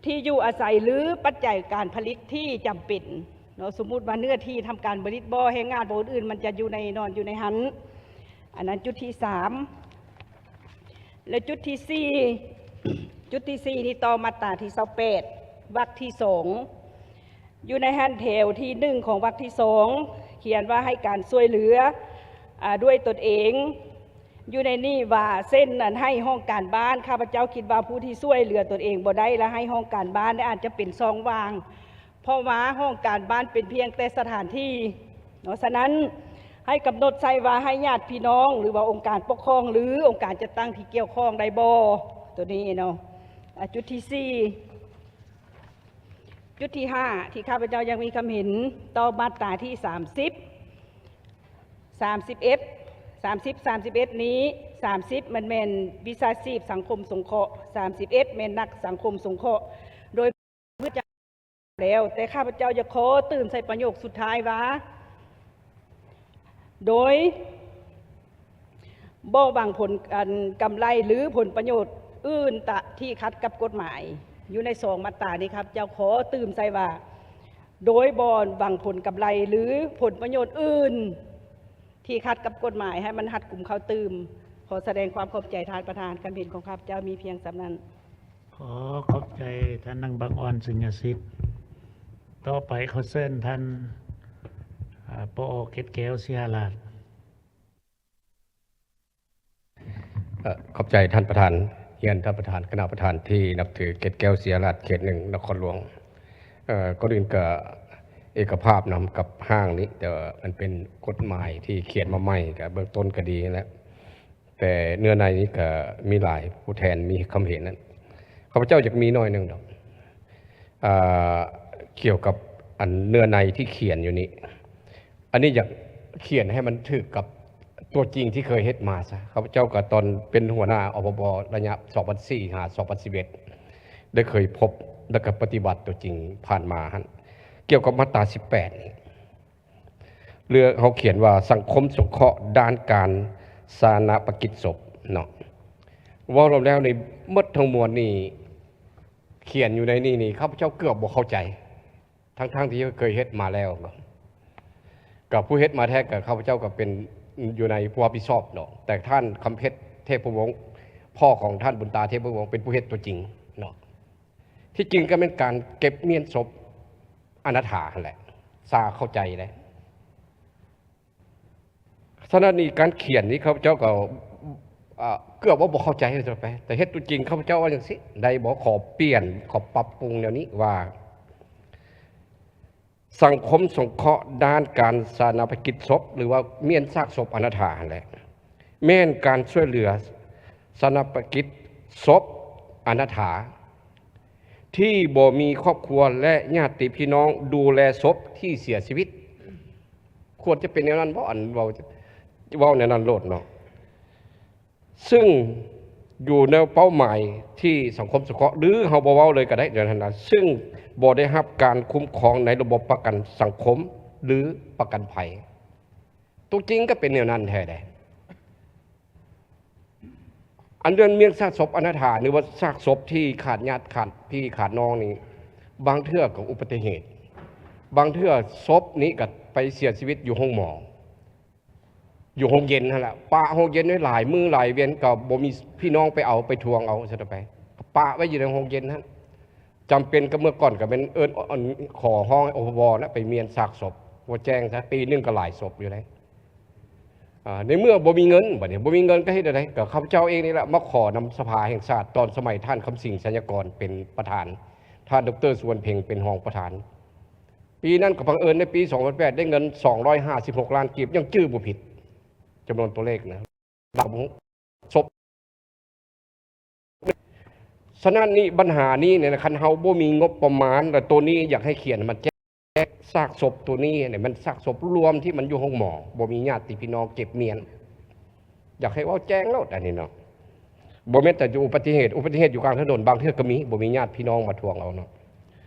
ທີ່ຢູ່ອາໄສ ຫຼື ປັດໄຈການຜະລິດທີ່ຈຳເປັນເນາະ, ສົມມຸດວ່າເນື້ອທີ່ທຳການຜະລິດບໍ່ ແຮງງານບໍ່ ອື່ນໆ ມັນຈະຢູ່ໃນ ນອນຢູ່ໃນຫັ້ນ. ອັນນັ້ນຈຸດທີສາມ ແລະ ຈຸດທີສີ່ ຈຸດທີສີ່ນີ້ຕໍ່ມາດຕາທີຊາວແປດ ວັກທີສອງ ຢູ່ໃນຫັ້ນແຖວທີໜຶ່ງຂອງວັກທີສອງ ຂຽນວ່າໃຫ້ການຊ່ວຍເຫຼືອ ອາ ດ້ວຍຕົນເອງ ຢູ່ໃນນີ້ວ່າ ເຊັ່ນ ອັນໃຫ້ຫ້ອງການບ້ານ, ຂ້າພະເຈົ້າຄິດວ່າຜູ້ທີ່ຊ່ວຍເຫຼືອຕົນເອງບໍ່ໄດ້ ແລະ ໃຫ້ຫ້ອງການບ້ານ ອາດຈະເປັນຊ່ອງວ່າງ ເພາະວ່າຫ້ອງການບ້ານເປັນພຽງແຕ່ສະຖານທີ່ເນາະ, ສະນັ້ນໃຫ້ກຳນົດໃສ່ວ່າໃຫ້ຍາດພີ່ນ້ອງ ຫຼືວ່າອົງການປົກຄອງ ຫຼືອົງການຈັດຕັ້ງທີ່ກ່ຽວຂ້ອງໄດ້ບໍ່ ໂຕນີ້ເນາະ. ອາ ຈຸດທີສີ່ ຈຸດທີຫ້າ ທີ່ຂ້າພະເຈົ້າຍັງມີຄຳເຫັນຕໍ່ມາດຕາທີສາມສິບ ສາມສິບເອັດ ສາມສິບ ສາມສິບເອັດນີ້ ສາມສິບມັນແມ່ນວິຊາຊີບສັງຄົມສົງເຄາະ, ສາມສິບເອັດແມ່ນນັກສັງຄົມສົງເຄາະ ໂດຍ ເມື່ອຈະແລ້ວ ແຕ່ຂ້າພະເຈົ້າຢາກຂໍຕື່ມໃສ່ປະໂຫຍກສຸດທ້າຍວ່າ ໂດຍບໍ່ຫວັງຜົນ ອັນ ກຳໄລ ຫຼື ຜົນປະໂຫຍດອື່ນຕະທີ່ຂັດກັບກົດໝາຍ. ຢູ່ໃນສອງມາດຕານີ້ ຂ້າພະເຈົ້າຂໍຕື່ມໃສ່ວ່າ ໂດຍບໍ່ຫວັງຜົນກຳໄລ ຫຼື ຜົນປະໂຫຍດອື່ນ ທີ່ຂັດກັບກົດໝາຍ ໃຫ້ມັນຮັດກຸມເຂົ້າຕື່ມ. ຂໍສະແດງຄວາມຂອບໃຈທ່ານປະທານ. ຄຳເຫັນຂອງຂ້າພະເຈົ້າມີພຽງສ່ຳນັ້ນ. ຂໍຂອບໃຈທ່ານນາງບັງອອນ ສຸນຍາສິດ. ຕໍ່ໄປຂໍເຊີນທ່ານ ອາ ປອ ເກດແກ້ວ ສີຫະລາດ. ເອີ ຂອບໃຈທ່ານປະທານ. ຮຽນທ່ານປະທານ, ຄະນະປະທານທີ່ນັບຖື, ເກດແກ້ວ ສີຫະລາດ ເຂດໜຶ່ງ ນະຄອນຫຼວງ. ເອີ ກ່ອນອື່ນກໍເອກະພາບນຳກັບຮ່າງນີ້, ແຕ່ວ່າມັນເປັນກົດໝາຍທີ່ຂຽນມາໃໝ່, ກໍເບື້ອງຕົ້ນກໍດີແລ້ວ, ແຕ່ເນື້ອໃນນີ້ກໍມີຫຼາຍຜູ້ແທນມີຄຳເຫັນນັ້ນ. ຂ້າພະເຈົ້າຢາກມີໜ້ອຍໜຶ່ງດອກ, ອ່າ ກ່ຽວກັບອັນເນື້ອໃນທີ່ຂຽນຢູ່ນີ້. ອັນນີ້ຢາກຂຽນໃຫ້ມັນຖືກກັບຕົວຈິງທີ່ເຄີຍເຮັດມາຊະ. ຂ້າພະເຈົ້າກໍຕອນເປັນຫົວໜ້າ ອພບ ໄລຍະສອງພັນສີ່ຫາສອງພັນສິບເອັດ ໄດ້ເຄີຍພົບ ແລະ ກໍປະຕິບັດຕົວຈິງຜ່ານມາຫັ້ນ, ກ່ຽວກັບມາດຕາສິບແປດນີ້ ເລື່ອງເຮົາຂຽນວ່າ ສັງຄົມສົງເຄາະດ້ານການຊານະປະກິດສົບເນາະ. ເວົ້າລວມແລ້ວນີ້ ໝົດທັງມວນນີ້ ຂຽນຢູ່ໃນນີ້ນີ້ ຂ້າພະເຈົ້າເກືອບບໍ່ເຂົ້າໃຈ. ທັງໆທີ່ເຄີຍເຮັດມາແລ້ວ ກໍ ກໍຜູ້ເຮັດມາແທ້ ກໍຂ້າພະເຈົ້າກໍເປັນຢູ່ໃນຜູ້ຮັບຜິດຊອບເນາະ, ແຕ່ທ່ານຄຳເພັດ ເທບວົງ ພໍ່ຂອງທ່ານບຸນຕາ ເທບວົງ ເປັນຜູ້ເຮັດຕົວຈິງເນາະ. ທີ່ຈິງກໍແມ່ນການເກັບມ້ຽນສົບອະນາຖາຫັ້ນແຫຼະ, ຊາເຂົ້າໃຈແຫຼະ. ສະນັ້ນນີ້ ການຂຽນນີ້ ຂ້າພະເຈົ້າກໍ ອ່າ ເກືອບວ່າບໍ່ເຂົ້າໃຈເລີຍໄປ, ແຕ່ເຮັດຕົວຈິງ ຂ້າພະເຈົ້າວ່າຈັ່ງຊີ້ ໄດ້ບໍ່? ຂໍປ່ຽນ ຂໍປັບປຸງແນວນີ້ວ່າ ສັງຄົມສົງເຄາະດ້ານການຊານະປະກິດສົບ ຫຼືວ່າມ້ຽນຊາກສົບອະນາຖາຫັ້ນແຫຼະ, ແມ່ນການຊ່ວຍເຫຼືອຊານະປະກິດສົບອະນາຖາ ທີ່ບໍ່ມີຄອບຄົວ ແລະ ຍາດຕິພີ່ນ້ອງດູແລສົບທີ່ເສຍຊີວິດ. ຄວນຈະເປັນແນວນັ້ນບໍ່? ອັນເວົ້າ ເວົ້າແນວນັ້ນໂລດເນາະ. ຊຶ່ງຢູ່ໃນເປົ້າໝາຍທີ່ສັງຄົມສົງເຄາະ ຫຼື ເຮົາບໍ່ເວົ້າເລີຍກໍໄດ້ ແນວນັ້ນນະ, ຊຶ່ງບໍ່ໄດ້ຮັບການຄຸ້ມຄອງໃນລະບົບປະກັນສັງຄົມ ຫຼື ປະກັນໄພ. ຕົວຈິງກໍເປັນແນວນັ້ນແທ້ເດ້. ອັນເລື່ອງມ້ຽນຊາກສົບອະນາຖາ ຫຼືວ່າຊາກສົບທີ່ຂາດຍາດຂາດພີ່ຂາດນ້ອງນີ້ ບາງເທື່ອກໍອຸບັດຕິເຫດ, ບາງເທື່ອສົບນີ້ກໍໄປເສຍຊີວິດຢູ່ໂຮງໝໍ ຢູ່ໂຮງເຢັນຫັ້ນລະ, ປະໂຮງເຢັນໄວ້ຫຼາຍມື້ຫຼາຍວຽນ ກໍບໍ່ມີພີ່ນ້ອງໄປເອົາໄປທວງເອົາຊະໄປ, ປະໄວ້ຢູ່ໃນໂຮງເຢັນຫັ້ນ. ຈຳເປັນກໍເມື່ອກ່ອນກໍແມ່ນເອີ້ນ ອັນ ຂໍຮ້ອງໃຫ້ ອພບ ນະ ໄປມ້ຽນຊາກສົບ ບໍ່ແຈ້ງຊະ, ປີໜຶ່ງກໍຫຼາຍສົບຢູ່ເດ້. ອ່າ ໃນເມື່ອບໍ່ມີເງິນ, ບັດນີ້ບໍ່ມີເງິນກໍເຮັດແນວໃດ? ກໍຂ້າພະເຈົ້າເອງນີ້ແຫຼະ ມາຂໍນຳສະພາແຫ່ງຊາດ ຕອນສະໄໝທ່ານຄຳສິງ ໄຊຍະກອນ ເປັນປະທານ, ທ່ານ ດຣ ສຸວັນເພັງ ເປັນຮອງປະທານ. ປີນັ້ນກໍບັງເອີນໃນປີສອງພັນແປດ ໄດ້ເງິນສອງຮ້ອຍຫ້າສິບຫົກລ້ານກີບ, ຍັງຈື່ບໍ່ຜິດ ຈຳນວນຕົວເລກນະ. ເຮົາບໍ່ຮູ້ສົບ. ສະນັ້ນນີ້ ບັນຫານີ້ນີ້ນະ ຄັນເຮົາບໍ່ມີງົບປະມານ ແລະ ໂຕນີ້ຢາກໃຫ້ຂຽນໃຫ້ມັນແຈ້ງ, ຊາກສົບໂຕນີ້ນີ້ ມັນຊາກສົບລວມທີ່ມັນຢູ່ໂຮງໝໍ, ບໍ່ມີຍາດຕິພີ່ນ້ອງເກັບມ້ຽນ. ຢາກໃຫ້ເວົ້າແຈ້ງໂລດອັນນີ້ເນາະ, ບໍ່ແມ່ນແຕ່ຢູ່ອຸບັດຕິເຫດ, ອຸບັດຕິເຫດຢູ່ກາງຖະໜົນ ບາງເທື່ອກໍມີ, ບໍ່ມີຍາດພີ່ນ້ອງມາທວງເອົາເນາະ.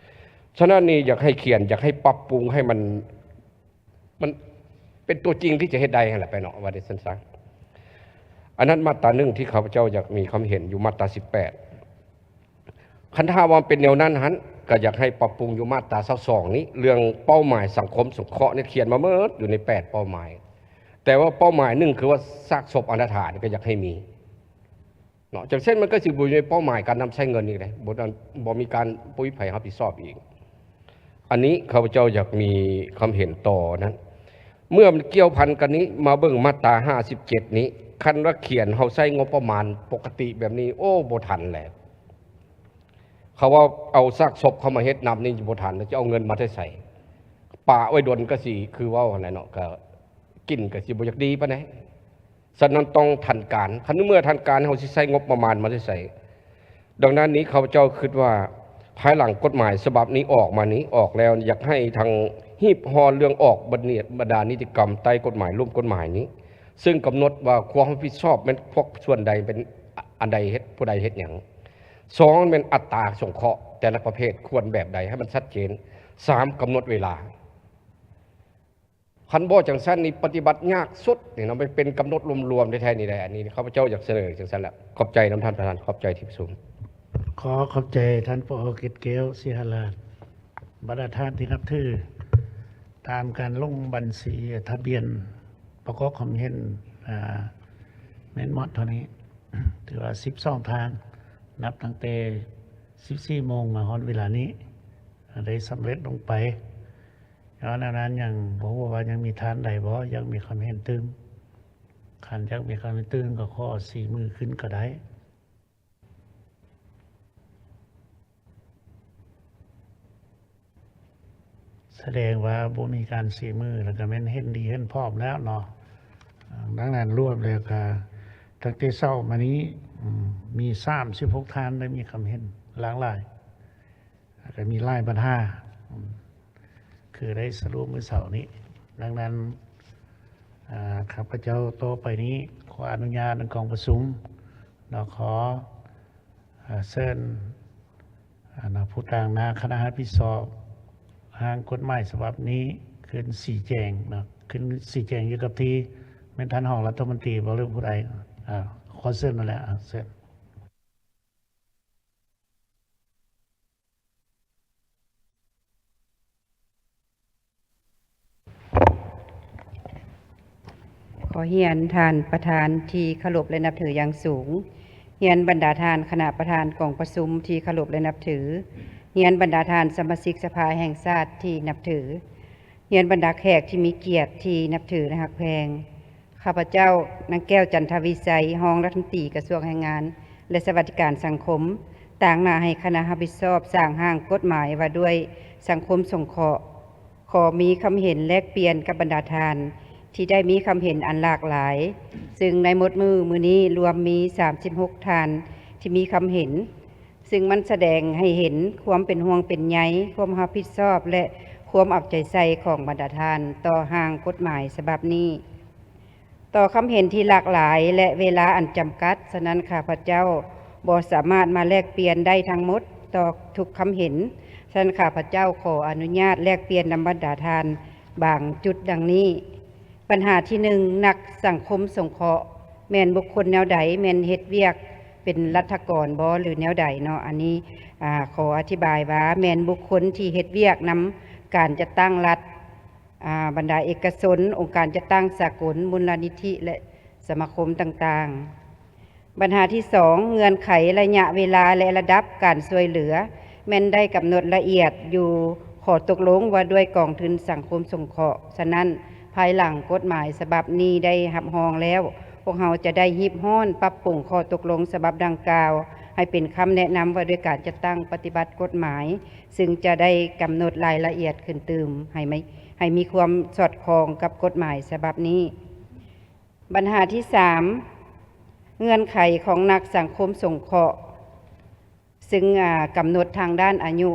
ສະນັ້ນນີ້ ຢາກໃຫ້ຂຽນ, ຢາກໃຫ້ປັບປຸງໃຫ້ມັນ ມັນເປັນຕົວຈິງທີ່ຈະເຮັດໄດ້ຫັ້ນແຫຼະໄປເນາະ, ວ່າໄດ້ຊັ້ນຊະ. ອັນນັ້ນມາດຕາໜຶ່ງທີ່ຂ້າພະເຈົ້າຢາກມີຄວາມເຫັນຢູ່ມາດຕາສິບແປດ. ຄັນຖ້າວ່າເປັນແນວນັ້ນຫັ້ນ ກໍຢາກໃຫ້ປັບປຸງຢູ່ມາດຕາຊາວສອງນີ້, ເລື່ອງເປົ້າໝາຍສັງຄົມສົງເຄາະນີ້ຂຽນມາໝົດຢູ່ໃນແປດເປົ້າໝາຍ, ແຕ່ວ່າເປົ້າໝາຍໜຶ່ງຄືວ່າຊາກສົບອະນາຖານີ້ກໍຢາກໃຫ້ມີ. ເນາະ, ຈັ່ງເຊັ່ນ ມັນກໍຊິບໍ່ຢູ່ໃນເປົ້າໝາຍການນຳໃຊ້ເງິນອີກເດ້, ບໍ່ ບໍ່ມີການ ບໍ່ມີໃຜຮັບຜິດຊອບອີກ. ອັນນີ້ຂ້າພະເຈົ້າຢາກມີຄຳເຫັນຕໍ່ນັ້ນ. ເມື່ອມັນກ່ຽວພັນກັນນີ້ ມາເບິ່ງມາດຕາຫ້າສິບເຈັດນີ້, ຄັນວ່າຂຽນເຮົາໃຊ້ງົບປະມານປົກກະຕິແບບນີ້ ໂອ້ ບໍ່ທັນແຫຼະ. ເຂົາວ່າເອົາຊາກສົບເຂົ້າມາເຮັດນຳນີ້ບໍ່ທັນ, ແລ້ວຈະເອົາເງິນມາແຕ່ໃສ? ປະໄວ້ດົນກໍຊິຄືເວົ້າຫັ້ນແຫຼະເນາະ, ກໍກິນກໍຊິບໍ່ຢາກດີປານໃດ. ສະນັ້ນຕ້ອງທັນການ, ຄັນເມື່ອທັນການ ເຮົາຊິໃຊ້ງົບປະມານມາແຕ່ໃສ? ດັ່ງນັ້ນນີ້ ຂ້າພະເຈົ້າຄິດວ່າ ພາຍຫຼັງກົດໝາຍສະບັບນີ້ອອກມານີ້ ອອກແລ້ວ ຢາກໃຫ້ທັງຮີບຮ້ອນເລື່ອງອອກບັນດານິຕິກຳໃຕ້ກົດໝາຍ ລຸ່ມກົດໝາຍນີ້ ເຊິ່ງກຳນົດວ່າຄວາມຮັບຜິດຊອບແມ່ນພວກສ່ວນໃດ ເປັນອັນໃດເຮັດ ຜູ້ໃດເຮັດຫຍັງ. ສອງ ແມ່ນອັດຕາສົງເຄາະແຕ່ລະປະເພດຄວນແບບໃດ ໃຫ້ມັນຊັດເຈນ. ສາມ ກຳນົດເວລາ. ຄັນບໍ່ຈັ່ງຊັ້ນນີ້ ປະຕິບັດຍາກສຸດນີ້ເນາະ, ມັນເປັນກຳນົດລວມໆແທ້ໆນີ້ແຫຼະ. ອັນນີ້ຂ້າພະເຈົ້າຢາກສະເໜີຈັ່ງຊັ້ນແຫຼະ. ຂອບໃຈນຳທ່ານປະທານ, ຂອບໃຈທີ່ປະຊຸມ. ຂໍຂອບໃຈທ່ານ ປອ ກິດແກ້ວ ສີຫະລາດ. ບັນດາທ່ານທີ່ນັບຖື, ຕາມການລົງບັນຊີທະບຽນປະກອບຄວາມເຫັນ ອາ ແມ່ນໝົດເທົ່ານີ້, ຖືວ່າສິບສອງທ່ານ ນັບຕັ້ງແຕ່ສິບສີ່ໂມງມາຮອດເວລານີ້ ໄດ້ສຳເລັດລົງໄປ. ຍ້ອນອັນນັ້ນ ຍັງບໍ່ຮູ້ວ່າຍັງມີທ່ານໃດບໍ່ ຍັງມີຄຳເຫັນຕື່ມ? ຄັນຢາກມີຄຳເຫັນຕື່ມ ກໍຂໍຊີ້ມືຂຶ້ນກໍໄດ້. ສະແດງວ່າບໍ່ມີການຊີ້ມື ແລ້ວກໍແມ່ນເຫັນດີເຫັນພ້ອມແລ້ວເນາະ. ອາ ດັ່ງນັ້ນລວມແລ້ວກໍຕັ້ງແຕ່ເຊົ້າມານີ້ ອືມ ມີສາມສິບຫົກທ່ານໄດ້ມີຄຳເຫັນຫຼາກຫຼາຍ ແລ້ວກໍມີຫຼາຍບັນຫາ ອືມ ຄືໄດ້ສະຫຼຸບມື້ເຊົ້ານີ້. ດັ່ງນັ້ນ ອາ ຂ້າພະເຈົ້າຕໍ່ໄປນີ້ ຂໍອະນຸຍາດໃນກອງປະຊຸມເນາະ ຂໍ ອາ ເຊີນ ອາ ນະ ຜູ້ຕາງໜ້າຄະນະຮັບຜິດຊອບຮ່າງກົດໝາຍສະບັບນີ້ຂຶ້ນຊີ້ແຈງເນາະ ຂຶ້ນຊີ້ແຈງຢູ່ກັບທີ່ ແມ່ນທ່ານຮອງລັດຖະມົນຕີບໍ່ ຫຼືຜູ້ໃດ? ອາ ຂໍເຊີນນັ້ນແຫຼະ ອາ ເຊີນ. ຂໍຮຽນທ່ານປະທານທີ່ເຄົາລົບ ແລະ ນັບຖືຢ່າງສູງ, ຮຽນບັນດາທ່ານຄະນະປະທານກອງປະຊຸມທີ່ເຄົາລົບ ແລະ ນັບຖື, ຮຽນບັນດາທ່ານສະມາຊິກສະພາແຫ່ງຊາດທີ່ນັບຖື, ຮຽນບັນດາແຂກທີ່ມີກຽດທີ່ນັບຖື ແລະ ຮັກແພງ. ຂ້າພະເຈົ້າ ນາງ ແກ້ວ ຈັນທະວິໄຊ, ຮອງລັດຖະມົນຕີກະຊວງແຮງງານ ແລະ ສະຫວັດດີການສັງຄົມ, ຕາງໜ້າໃຫ້ຄະນະຮັບຜິດຊອບສ້າງຮ່າງກົດໝາຍວ່າດ້ວຍສັງຄົມສົງເຄາະ, ຂໍມີຄຳເຫັນແລກປ່ຽນກັບບັນດາທ່ານທີ່ໄດ້ມີຄຳເຫັນອັນຫຼາກຫຼາຍ, ຊຶ່ງໃນໝົດມື້ມື້ນີ້ລວມມີສາມສິບຫົກທ່ານທີ່ມີຄຳເຫັນ, ຊຶ່ງມັນສະແດງໃຫ້ເຫັນຄວາມເປັນຫ່ວງເປັນໃຍ, ຄວາມຮັບຜິດຊອບ ແລະ ຄວາມເອົາໃຈໃສ່ຂອງບັນດາທ່ານຕໍ່ຮ່າງກົດໝາຍສະບັບນີ້. ຕໍ່ຄຳເຫັນທີ່ຫຼາກຫຼາຍ ແລະ ເວລາອັນຈຳກັດ, ສະນັ້ນ ຂ້າພະເຈົ້າບໍ່ສາມາດມາແລກປ່ຽນໄດ້ທັງໝົດຕໍ່ທຸກຄຳເຫັນ, ສະນັ້ນ ຂ້າພະເຈົ້າຂໍອະນຸຍາດແລກປ່ຽນນຳບັນດາທ່ານບາງຈຸດດັ່ງນີ້. ບັນຫາທີໜຶ່ງ, ນັກສັງຄົມສົງເຄາະແມ່ນບຸກຄົນແນວໃດ? ແມ່ນເຮັດວຽກເປັນລັດຖະກອນບໍ ຫຼື ແນວໃດເນາະ? ອັນນີ້ ອາ ຂໍອະທິບາຍວ່າ ແມ່ນບຸກຄົນທີ່ເຮັດວຽກນຳການຈັດຕັ້ງລັດ, ອາ ບັນດາເອກະຊົນ, ອົງການຈັດຕັ້ງສາກົນ, ມູນລະນິທິ ແລະ ສະມາຄົມຕ່າງໆ. ບັນຫາທີສອງ, ເງື່ອນໄຂ, ໄລຍະເວລາ ແລະ ລະດັບການຊ່ວຍເຫຼືອ ແມ່ນໄດ້ກຳນົດລະອຽດຢູ່ຂໍ້ຕົກລົງວ່າດ້ວຍກອງທຶນສັງຄົມສົງເຄາະ. ສະນັ້ນ, ພາຍຫຼັງກົດໝາຍສະບັບນີ້ໄດ້ຮັບຮອງແລ້ວ, ພວກເຮົາຈະໄດ້ຮີບຮ້ອນປັບປຸງຂໍ້ຕົກລົງສະບັບດັ່ງກ່າວ ໃຫ້ເປັນຄຳແນະນຳວ່າດ້ວຍການຈັດຕັ້ງປະຕິບັດກົດໝາຍ, ຊຶ່ງຈະໄດ້ກຳນົດລາຍລະອຽດຂຶ້ນຕື່ມ ໃຫ້ມີ ໃຫ້ມີຄວາມສອດຄ່ອງກັບກົດໝາຍສະບັບນີ້. ບັນຫາທີສາມ, ເງື່ອນໄຂຂອງນັກສັງຄົມສົງເຄາະ, ຊຶ່ງ ອາ ກຳນົດທາງດ້ານອາຍຸ,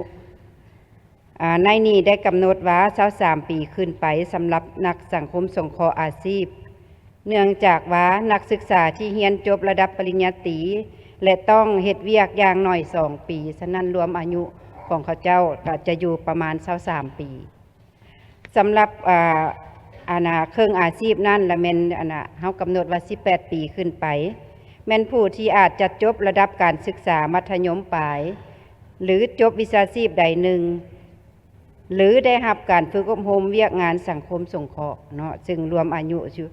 ອາ ໃນນີ້ໄດ້ກຳນົດວ່າຊາວສາມປີຂຶ້ນໄປ ສຳລັບນັກສັງຄົມສົງເຄາະອາຊີບ, ເນື່ອງຈາກວ່ານັກສຶກສາທີ່ຮຽນຈົບລະດັບປະລິນຍາຕີ ແລະ ຕ້ອງເຮັດວຽກຢ່າງໜ້ອຍສອງປີ, ສະນັ້ນລວມອາຍຸຂອງເຂົາເຈົ້າກໍຈະຢູ່ປະມານຊາວສາມປີ. ສຳລັບ ອາ ອັນນ່າ ເຄິ່ງອາຊີບນັ້ນລະແມ່ນ ອັນນ່າ ເຮົາກຳນົດວ່າສິບແປດປີຂຶ້ນໄປ ແມ່ນຜູ້ທີ່ອາດຈະຈົບລະດັບການສຶກສາມັດທະຍົມປາຍ ຫຼື ຈົບວິຊາຊີບໃດໜຶ່ງ ຫຼື ໄດ້ຮັບການຝຶກອົບຮົມວຽກງານສັງຄົມສົງເຄາະເນາະ, ຊຶ່ງລວມອາຍຸຢູ່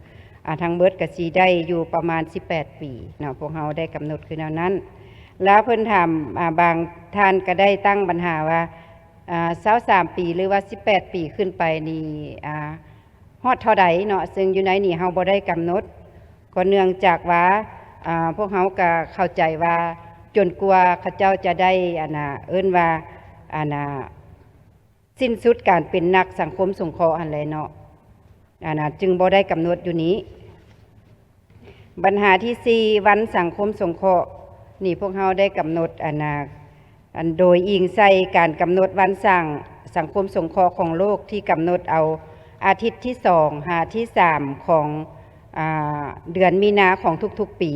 ອາ ທັງເບິດກໍຊິໄດ້ຢູ່ປະມານສິບແປດປີເນາະ, ພວກເຮົາໄດ້ກຳນົດຄືແນວນັ້ນ. ແລ້ວເພິ່ນຖາມ ອາ ບາງທ່ານກໍໄດ້ຕັ້ງບັນຫາວ່າ ອາ ຊາວສາມປີ ຫຼືວ່າສິບແປດປີຂຶ້ນໄປນີ້ ອາ ຮອດເທົ່າໃດເນາະ, ຊຶ່ງຢູ່ໃນນີ້ເຮົາບໍ່ໄດ້ກຳນົດ, ກໍເນື່ອງຈາກວ່າ ອາ ພວກເຮົາກໍເຂົ້າໃຈວ່າ ຈົນກວ່າເຂົາເຈົ້າຈະໄດ້ ອັນນ່າ ເອີ້ນວ່າ ອັນນ່າ ສິ້ນສຸດການເປັນນັກສັງຄົມສົງເຄາະຫັ້ນແຫຼະເນາະ, ອັນນ່າ ຈຶ່ງບໍ່ໄດ້ກຳນົດຢູ່ນີ້. ບັນຫາທີສີ່ ວັນສັງຄົມສົງເຄາະ ນີ້ພວກເຮົາໄດ້ກຳນົດ ອັນນ່າ ອັນໂດຍອີງໃສ່ການກຳນົດວັນສ້າງສັງຄົມສົງເຄາະຂອງໂລກ ທີ່ກຳນົດເອົາອາທິດທີສອງຫາທີສາມຂອງ ອາ ເດືອນມີນາຂອງທຸກໆປີ.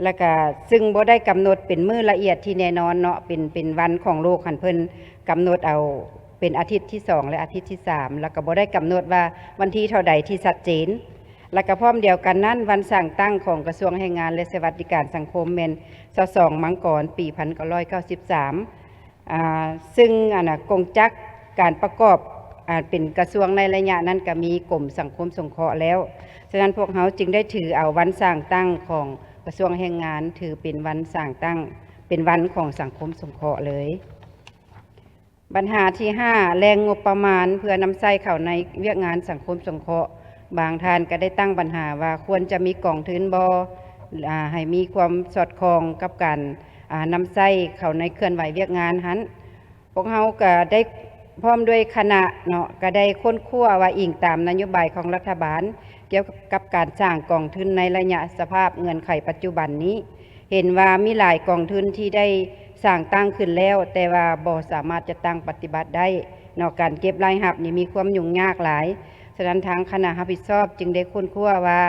ແລ້ວກະຊຶ່ງບໍ່ໄດ້ກຳນົດເປັນມື້ລະອຽດທີ່ແນ່ນອນເນາະ, ເປັນ ເປັນວັນຂອງໂລກຫັ້ນ ເພິ່ນກຳນົດເອົາເປັນອາທິດທີສອງ ແລະ ອາທິດທີສາມ, ແລ້ວກະບໍ່ໄດ້ກຳນົດວ່າວັນທີເທົ່າໃດທີ່ຊັດເຈນ. ແລ້ວກະພ້ອມດຽວກັນນັ້ນ, ວັນສ້າງຕັ້ງຂອງກະຊວງແຮງງານ ແລະ ສະຫວັດດີການສັງຄົມແມ່ນຊາວສອງມັງກອນ ປີພັນເກົ້າຮ້ອຍເກົ້າສິບສາມ. ອາ ຊຶ່ງ ອັນນ່າ ກົງຈັກການປະກອບ ອາ ເປັນກະຊວງໃນໄລຍະນັ້ນກະມີກົມສັງຄົມສົງເຄາະແລ້ວ. ສະນັ້ນ ພວກເຮົາຈຶ່ງໄດ້ຖືເອົາວັນສ້າງຕັ້ງຂອງກະຊວງແຮງງານ ຖືເປັນວັນສ້າງຕັ້ງ ເປັນວັນຂອງສັງຄົມສົງເຄາະເລີຍ. ບັນຫາທີຫ້າ ແຫຼ່ງງົບປະມານເພື່ອນຳໃຊ້ເຂົ້າໃນວຽກງານສັງຄົມສົງເຄາະ. ບາງທ່ານກະໄດ້ຕັ້ງບັນຫາວ່າ ຄວນຈະມີກອງທຶນບໍ່ ອາ ໃຫ້ມີຄວາມສອດຄ່ອງກັບການ ອາ ນຳໃຊ້ເຂົ້າໃນເຄື່ອນໄຫວວຽກງານຫັ້ນ. ພວກເຮົາກະໄດ້ ພ້ອມດ້ວຍຄະນະເນາະ ກໍໄດ້ຄົ້ນຄວ້າວ່າ ອີງຕາມນະໂຍບາຍຂອງລັດຖະບານ ກ່ຽວກັບການສ້າງກອງທຶນໃນໄລຍະສະພາບເງື່ອນໄຂປັດຈຸບັນນີ້ ເຫັນວ່າມີຫຼາຍກອງທຶນທີ່ໄດ້ສ້າງຕັ້ງຂຶ້ນແລ້ວ ແຕ່ວ່າບໍ່ສາມາດຈັດຕັ້ງປະຕິບັດໄດ້ເນາະ ການເກັບລາຍຮັບນີ້ມີຄວາມຫຍຸ້ງຍາກຫຼາຍ. ສະນັ້ນ ທາງຄະນະຮັບຜິດຊອບຈຶ່ງໄດ້ຄົ້ນຄວ້າວ່າ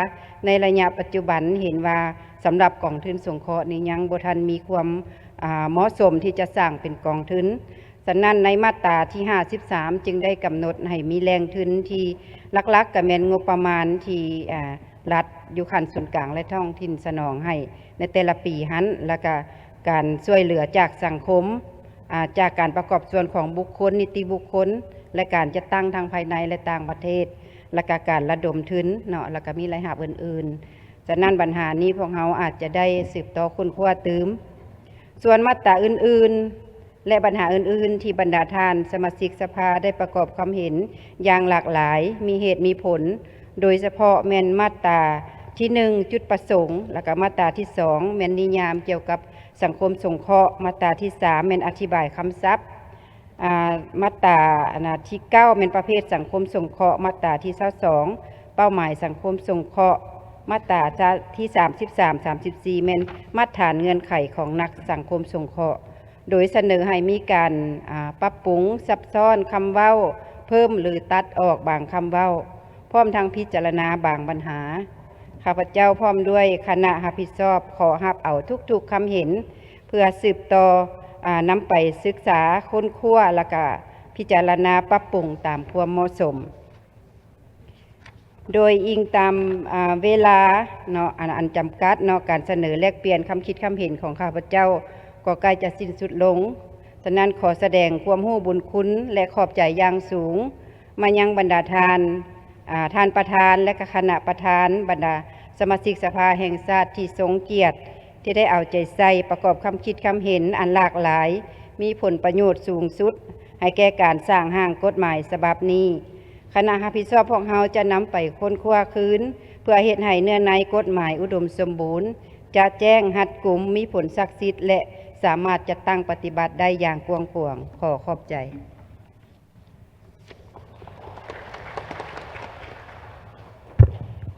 ໃນໄລຍະປັດຈຸບັນເຫັນວ່າ ສຳລັບກອງທຶນສົງເຄາະນີ້ຍັງບໍ່ທັນມີຄວາມ ອາ ເໝາະສົມທີ່ຈະສ້າງເປັນກອງທຶນ. ສະນັ້ນ ໃນມາດຕາທີຫ້າສິບສາມ ຈຶ່ງໄດ້ກຳນົດໃຫ້ມີແຫຼ່ງທຶນທີ່ຫຼັກໆ ກໍແມ່ນງົບປະມານທີ່ ອາ ລັດຢູ່ຂັ້ນສູນກາງ ແລະ ທ້ອງຖິ່ນສະໜອງໃຫ້ໃນແຕ່ລະປີຫັ້ນ ແລ້ວກະການຊ່ວຍເຫຼືອຈາກສັງຄົມ ອາ ຈາກການປະກອບສ່ວນຂອງບຸກຄົນ, ນິຕິບຸກຄົນ ແລະ ການຈັດຕັ້ງທັງພາຍໃນ ແລະ ຕ່າງປະເທດ ແລ້ວກະການລະດົມທຶນເນາະ ແລ້ວກະມີລາຍຮັບອື່ນໆ. ສະນັ້ນ ບັນຫານີ້ພວກເຮົາອາດຈະໄດ້ສືບຕໍ່ຄົ້ນຄວ້າຕື່ມ. ສ່ວນມາດຕາອື່ນໆ ແລະ ບັນຫາອື່ນໆ ທີ່ບັນດາທ່ານສະມາຊິກສະພາໄດ້ປະກອບຄຳເຫັນຢ່າງຫຼາກຫຼາຍ, ມີເຫດມີຜົນ, ໂດຍສະເພາະແມ່ນມາດຕາທີໜຶ່ງ ຈຸດປະສົງ, ແລ້ວກະມາດຕາທີສອງ ແມ່ນນິຍາມກ່ຽວກັບສັງຄົມສົງເຄາະ, ມາດຕາທີສາມ ແມ່ນອະທິບາຍຄຳສັບ, ອາ ມາດຕາ ອັນນະ ທີເກົ້າ ແມ່ນປະເພດສັງຄົມສົງເຄາະ, ມາດຕາທີຊາວສອງ ເປົ້າໝາຍສັງຄົມສົງເຄາະ, ມາດຕາ ທ- ທີສາມສິບສາມ ສາມສິບສີ່ ແມ່ນມາດຖານເງື່ອນໄຂຂອງນັກສັງຄົມສົງເຄາະ. ໂດຍສະເໜີໃຫ້ມີການ ອາ ປັບປຸງ, ຊັບຊ້ອນຄຳເວົ້າ, ເພີ່ມ ຫຼື ຕັດອອກບາງຄຳເວົ້າ, ພ້ອມທັງພິຈາລະນາບາງບັນຫາ. ຂ້າພະເຈົ້າພ້ອມດ້ວຍຄະນະຮັບຜິດຊອບ ຂໍຮັບເອົາທຸກໆຄຳເຫັນ ເພື່ອສືບຕໍ່ ອາ ນຳໄປສຶກສາຄົ້ນຄວ້າ ແລ້ວກະພິຈາລະນາປັບປຸງຕາມຄວາມເໝາະສົມ. ໂດຍອີງຕາມ ອາ ເວລາເນາະ ອັນ ອັນຈຳກັດເນາະ ການສະເໜີແລກປ່ຽນຄຳຄິດຄຳເຫັນຂອງຂ້າພະເຈົ້າກໍໃກ້ຈະສິ້ນສຸດລົງ. ສະນັ້ນ ຂໍສະແດງຄວາມຮູ້ບຸນຄຸນ ແລະ ຂອບໃຈຢ່າງສູງມາຍັງບັນດາທ່ານ ອາ ທ່ານປະທານ ແລະ ກະຄະນະປະທານ, ບັນດາສະມາຊິກສະພາແຫ່ງຊາດທີ່ຊົງກຽດ ທີ່ໄດ້ເອົາໃຈໃສ່ປະກອບຄຳຄິດຄຳເຫັນອັນຫຼາກຫຼາຍ ມີຜົນປະໂຫຍດສູງສຸດໃຫ້ແກ່ການສ້າງຮ່າງກົດໝາຍສະບັບນີ້. ຄະນະຮັບຜິດຊອບພວກເຮົາຈະນຳໄປຄົ້ນຄວ້າຄືນ ເພື່ອເຮັດໃຫ້ເນື້ອໃນກົດໝາຍອຸດົມສົມບູນ, ຈະແຈ້ງ, ຮັດກຸມ, ມີຜົນສັກສິດ ແລະ ສາມາດຈັດຕັ້ງປະຕິບັດໄດ້ຢ່າງກວ້າງຂວາງ. ຂໍຂອບໃຈ.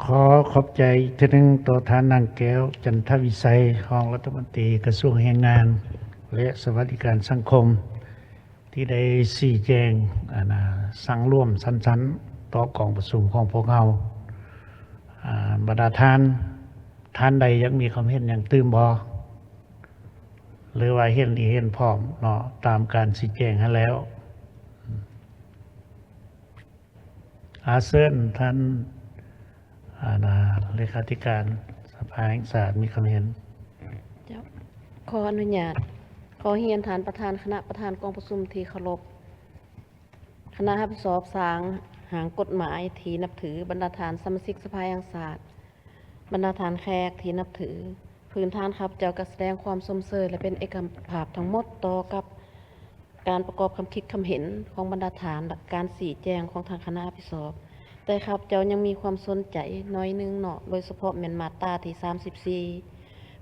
ຂໍຂອບໃຈອີກເທື່ອໜຶ່ງຕໍ່ທ່ານນາງ ແກ້ວ ຈັນທະວິໄສ ຮອງລັດຖະມົນຕີກະຊວງແຮງງານ ແລະ ສະຫວັດດີການສັງຄົມ ທີ່ໄດ້ຊີ້ແຈງ ອັນນາ ສັງລວມສັ້ນໆ ຕໍ່ກອງປະຊຸມຂອງພວກເຮົາ. ອາ ບັນດາທ່ານ ທ່ານໃດຢາກມີຄວາມເຫັນຫຍັງຕື່ມບໍ່? ຫຼືວ່າເຫັນດີເຫັນພ້ອມເນາະ ຕາມການຊີ້ແຈງຫັ້ນແລ້ວ. ອາ ເຊີນທ່ານ ອາ ນາ ເລຂາທິການສະພາແຫ່ງຊາດມີຄຳເຫັນ. ເຈົ້າ ຂໍອະນຸຍາດ ຂໍຮຽນທ່ານປະທານຄະນະປະທານກອງປະຊຸມທີ່ເຄົາລົບ, ຄະນະຮັບຜິດຊອບສ້າງຮ່າງກົດໝາຍທີ່ນັບຖື, ບັນດາທ່ານສະມາຊິກສະພາແຫ່ງຊາດ, ບັນດາທ່ານແຂກທີ່ນັບຖື, ພື້ນຖານຂ້າພະເຈົ້າກໍສະແດງຄວາມຊົມເຊີຍ ແລະ ເປັນເອກະພາບທັງໝົດຕໍ່ກັບການປະກອບຄຳຄິດຄຳເຫັນຂອງບັນດາທ່ານ ແລະ ການຊີ້ແຈງຂອງທາງຄະນະຮັບຜິດຊອບ. ແຕ່ຂ້າພະເຈົ້າຍັງມີຄວາມສົນໃຈໜ້ອຍໜຶ່ງເນາະ, ໂດຍສະເພາະແມ່ນມາດຕາທີສາມສິບສີ່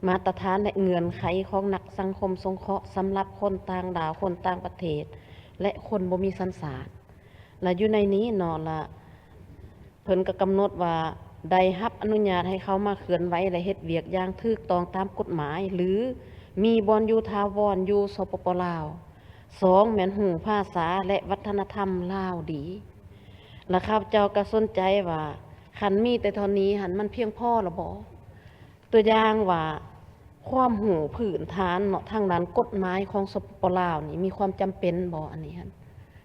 ມາດຕະຖານ ແລະ ເງື່ອນໄຂຂອງນັກສັງຄົມສົງເຄາະສຳລັບຄົນຕ່າງດ້າວ, ຄົນຕ່າງປະເທດ ແລະ ຄົນບໍ່ມີສັນຊາດ. ລະຢູ່ໃນນີ້ເນາະ ລະເພິ່ນກໍກຳນົດວ່າ ໄດ້ຮັບອະນຸຍາດໃຫ້ເຂົ້າມາເຄື່ອນໄຫວ ແລະ ເຮັດວຽກຢ່າງຖືກຕ້ອງຕາມກົດໝາຍ ຫຼື ມີບ່ອນຢູ່ຖາວອນຢູ່ ສປປ ລາວ. ສອງ ແມ່ນຮູ້ພາສາ ແລະ ວັດທະນະທຳລາວດີ. ລະຂ້າພະເຈົ້າກໍສົນໃຈວ່າ ຄັນມີແຕ່ເທົ່ານີ້ຫັ້ນ ມັນພຽງພໍລະບໍ? ຕົວຢ່າງວ່າ ຄວາມຮູ້ພື້ນຖານເນາະ ທາງດ້ານກົດໝາຍຂອງ ສປປ ລາວນີ້ ມີຄວາມຈຳເປັນບໍ່? ອັນນີ້ຫັ້ນ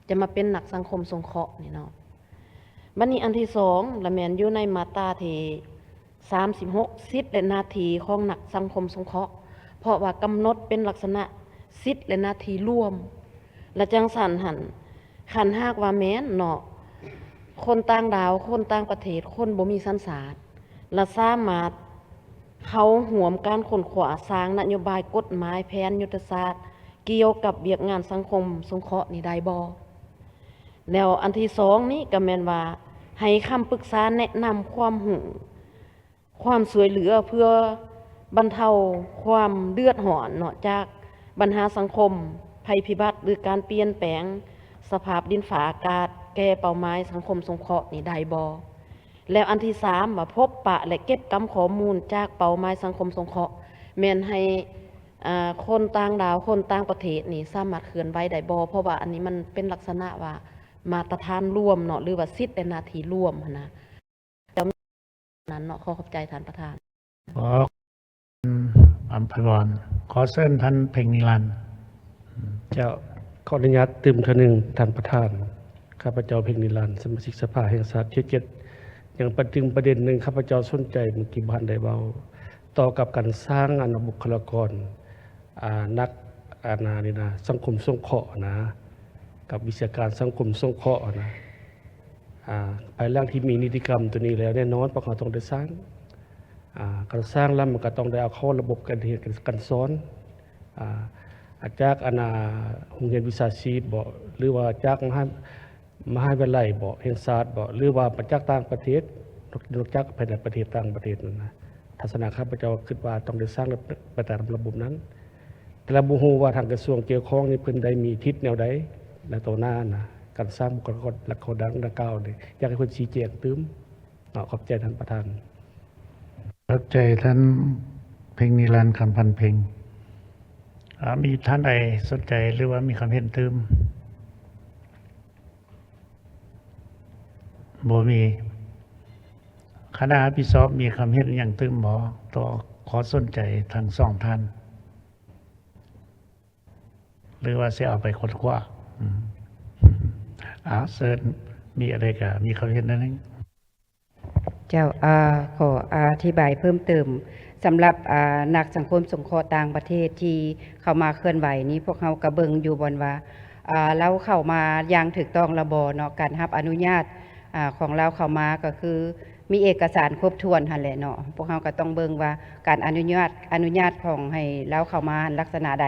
ຈະມາເປັນນັກສັງຄົມສົງເຄາະນີ້ເນາະ. ບັດນີ້ອັນທີສອງ ລະແມ່ນຢູ່ໃນມາດຕາທີສາມສິບຫົກ ສິດ ແລະ ໜ້າທີ່ຂອງນັກສັງຄົມສົງເຄາະ, ເພາະວ່າກຳນົດເປັນລັກສະນະສິດ ແລະ ໜ້າທີ່ລວມ. ລະຈັ່ງຊັ້ນຫັ້ນ ຄັນຫາກວ່າແມ່ນເນາະ ຄົນຕ່າງດ້າວ, ຄົນຕ່າງປະເທດ, ຄົນບໍ່ມີສັນຊາດ ລະສາມາດເຂົ້າຮ່ວມການຄົ້ນຄວ້າສ້າງນະໂຍບາຍ, ກົດໝາຍ, ແຜນຍຸດທະສາດ ກ່ຽວກັບວຽກງານສັງຄົມສົງເຄາະນີ້ໄດ້ບໍ່? ແລ້ວອັນທີສອງນີ້ກໍແມ່ນວ່າ ໃຫ້ຄຳປຶກສາແນະນຳຄວາມຮູ້, ຄວາມຊ່ວຍເຫຼືອເພື່ອບັນເທົາຄວາມເດືອດຮ້ອນເນາະ ຈາກບັນຫາສັງຄົມ, ໄພພິບັດ ຫຼື ການປ່ຽນແປງ ສະພາບດິນຟ້າອາກາດແກ່ເປົ້າໝາຍສັງຄົມສົງເຄາະນີ້ໄດ້ບໍ່? ແລ້ວອັນທີສາມ ວ່າພົບປະ ແລະ ເກັບກຳຂໍ້ມູນຈາກເປົ້າໝາຍສັງຄົມສົງເຄາະ ແມ່ນໃຫ້, ເອີ, ຄົນຕ່າງດ້າວ, ຄົນຕ່າງປະເທດນີ້ສາມາດເຄື່ອນໄຫວໄດ້ບໍ່? ເພາະວ່າອັນນີ້ມັນເປັນລັກສະນະວ່າມາດຕະຖານລວມເນາະ ຫຼືວ່າສິດ ແລະ ໜ້າທີ່ລວມຫັ້ນນະ. ນັ້ນເນາະ ຂໍຂອບໃຈທ່ານປະທານ. ຂໍ ອຳໄພວອນ ຂໍເຊີນທ່ານເພັງນິລັນ. ເຈົ້າ ຂໍອະນຸຍາດຕື່ມເທື່ອໜຶ່ງທ່ານປະທານ, ຂ້າພະເຈົ້າເພັງນິລັນ ສະມາຊິກສະພາແຫ່ງຊາດເຂດເຈັດ ຍັງປະເດັນ ປະເດັນໜຶ່ງ ຂ້າພະເຈົ້າສົນໃຈ ເມື່ອກີ້ບໍ່ທັນໄດ້ເວົ້າ ຕໍ່ກັບການສ້າງ ອັນ ບຸກຄະລາກອນ ອາ ນັກ ອັນ ນີ້ນະ ສັງຄົມສົງເຄາະນະ ກັບວິຊາການສັງຄົມສົງເຄາະນະ. ອາ ພາຍຫຼັງທີ່ມີນິຕິກຳໂຕນີ້ແລ້ວ ແນ່ນອນພວກເຮົາຕ້ອງໄດ້ສ້າງ ອາ ການສ້າງແລ້ວມັນກໍຕ້ອງໄດ້ເອົາເຂົ້າລະບົບການຮຽນການສອນ ອາ ອາ ຈາກ ອັນ ໂຮງຮຽນວິຊາຊີບບໍ ຫຼືວ່າຈາກມະຫາ ມະຫາວິທະຍາໄລບໍ ແຫ່ງຊາດບໍ ຫຼືວ່າມາຈາກຕ່າງປະເທດ ນອກຈາກພາຍໃນປະເທດ ຕ່າງປະເທດນັ້ນນະ. ທັດສະນະຂ້າພະເຈົ້າຄິດວ່າຕ້ອງໄດ້ສ້າງໄປຕາມລະບົບນັ້ນ ແຕ່ລະບໍ່ຮູ້ວ່າທາງກະຊວງກ່ຽວຂ້ອງນີ້ເພິ່ນໄດ້ມີທິດແນວໃດໃນຕໍ່ໜ້ານະ ການສ້າງບຸກຄະລາກອນ ແລະ ຂໍ້ດັ່ງກ່າວນີ້ ຢາກໃຫ້ເພິ່ນຊີ້ແຈງຕື່ມເນາະ. ຂອບໃຈທ່ານປະທານ. ຂອບໃຈທ່ານເພັງນິລັນ ຄຳພັນເພັງ. ອາ ມີທ່ານໃດສົນໃຈ ຫຼືວ່າມີຄຳເຫັນຕື່ມ? ບໍ່ມີ. ຄະນະຮັບຜິດຊອບມີຄຳເຫັນຫຍັງຕື່ມບໍ່ ຕໍ່ຂໍ້ສົນໃຈທັງສອງທ່ານ ຫຼືວ່າຊິເອົາໄປຄົ້ນຄວ້າ? ອືມ ອາ ເຊີນ ມີອັນໃດກະມີຄຳເຫັນໜ້ອຍໜຶ່ງ. ເຈົ້າ ອາ ຂໍອະທິບາຍເພີ່ມເຕີມ ສຳລັບ ອາ ນັກສັງຄົມສົງເຄາະຕ່າງປະເທດທີ່ເຂົ້າມາເຄື່ອນໄຫວນີ້ ພວກເຮົາກະເບິ່ງຢູ່ບ່ອນວ່າ ອາ ລາວເຂົ້າມາຢ່າງຖືກຕ້ອງລະບໍ່ເນາະ ການຮັບອະນຸຍາດ ອາ ຂອງລາວເຂົ້າມາກະຄືມີເອກະສານຄົບຖ້ວນຫັ້ນແຫຼະເນາະ. ພວກເຮົາກະຕ້ອງເບິ່ງວ່າການອະນຸຍາດ ອະນຸຍາດຂອງໃຫ້ລາວເຂົ້າມາຫັ້ນລັກສະນະໃດ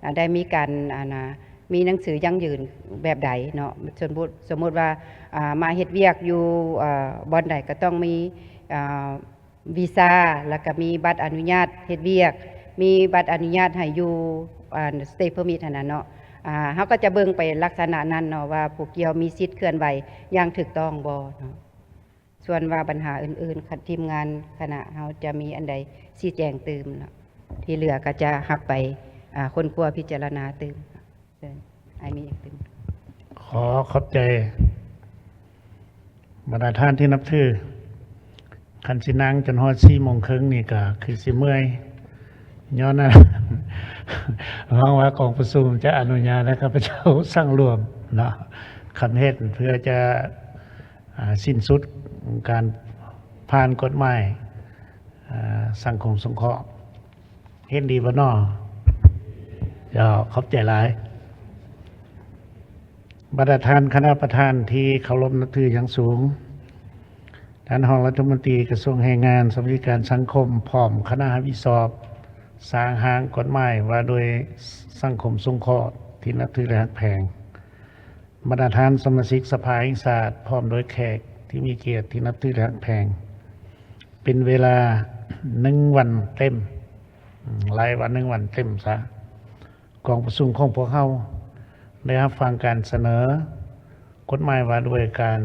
ອາ ໄດ້ມີການ ອັນນະ ມີໜັງສືຢັ້ງຢືນແບບໃດເນາະ. ສົມມຸດ ສົມມຸດວ່າ ອາ ມາເຮັດວຽກຢູ່ ອາ ບ່ອນໃດກະຕ້ອງມີ ອາ ວີຊາ ແລ້ວກະມີບັດອະນຸຍາດເຮັດວຽກ ມີບັດອະນຸຍາດໃຫ້ຢູ່ ອາ stay permit ຫັ້ນນະເນາະ. ອາ ເຮົາກະຈະເບິ່ງໄປລັກສະນະນັ້ນເນາະ ວ່າຜູ້ກ່ຽວມີສິດເຄື່ອນໄຫວຢ່າງຖືກຕ້ອງບໍ່ເນາະ. ສ່ວນວ່າບັນຫາອື່ນໆ ຄັນທີມງານຄະນະເຮົາຈະມີອັນໃດຊີ້ແຈງຕື່ມເນາະ ທີ່ເຫຼືອກະຈະຮັບໄປ ອາ ຄົ້ນຄວ້າພິຈາລະນາຕື່ມ. ເຊີນ ອ້າຍມີຫຍັງຕື່ມ? ຂໍຂອບໃຈບັນດາທ່ານທີ່ນັບຖື. ຄັນຊິນັ່ງຈົນຮອດສີ່ໂມງເຄິ່ງນີ້ກະຄືຊິເມື່ອຍ ຍ້ອນນັ້ນ ຫວັງວ່າກອງປະຊຸມຈະອະນຸຍາດໃຫ້ຂ້າພະເຈົ້າສັງລວມເນາະ ຄຳເຫັນ ເພື່ອຈະ ອາ ສິ້ນສຸດການຜ່ານກົດໝາຍ ອາ ສັງຄົມສົງເຄາະ. ເຫັນດີບໍ່ນໍ? ເຈົ້າ ຂອບໃຈຫຼາຍ. ບັນດາທ່ານຄະນະປະທານທີ່ເຄົາລົບນັບຖືຢ່າງສູງ, ທ່ານຮອງລັດຖະມົນຕີກະຊວງແຮງງານ, ສະຫວັດດີການສັງຄົມ ພ້ອມຄະນະຮັບຜິດຊອບສ້າງຮ່າງກົດໝາຍວ່າດ້ວຍສັງຄົມສົງເຄາະທີ່ນັບຖື ແລະ ຮັກແພງ, ບັນດາທ່ານສະມາຊິກສະພາແຫ່ງຊາດ ພ້ອມດ້ວຍແຂກທີ່ມີກຽດທີ່ນັບຖື ແລະ ຮັກແພງ, ເປັນເວລາໜຶ່ງວັນເຕັມ, ອາ ໄລ່ວ່າໜຶ່ງວັນເຕັມຊະ. ກອງປະຊຸມຂອງພວກເຮົາໄດ້ຮັບຟັງການສະເໜີກົດໝາຍວ່າດ້ວຍການ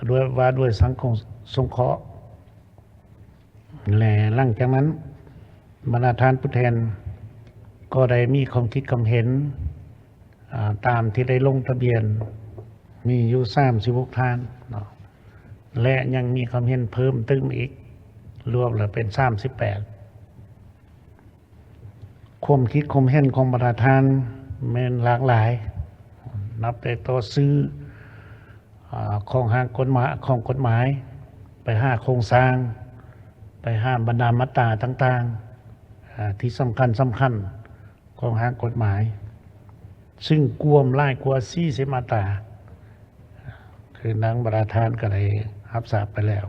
ດ້ວຍ ວ່າດ້ວຍສັງຄົມສົງເຄາະ ແລະ ຫຼັງຈາກນັ້ນ ບັນດາທ່ານຜູ້ແທນກໍໄດ້ມີຄວາມຄິດຄວາມເຫັນ ອາ ຕາມທີ່ໄດ້ລົງທະບຽນ ມີຢູ່ສາມສິບຫົກທ່ານເນາະ ແລະ ຍັງມີຄວາມເຫັນເພີ່ມຕື່ມອີກ ລວມແລ້ວເປັນສາມສິບແປດ. ຄວາມຄິດຄວາມເຫັນຂອງບັນດາທ່ານແມ່ນຫຼາກຫຼາຍ, ນັບແຕ່ຕໍ່ຊື່ ອາ ຂອງຮ່າງກົດໝາຍ ຂອງກົດໝາຍ ໄປຫາໂຄງສ້າງ ໄປຫາບັນດາມາດຕາຕ່າງໆ ອາ ທີ່ສຳຄັນ ສຳຄັນຂອງຮ່າງກົດໝາຍ ຊຶ່ງກວມຫຼາຍກວ່າສີ່ສິບມາດຕາ ຄືນາງບັນດາທ່ານກໍໄດ້ຮັບຊາບໄປແລ້ວ.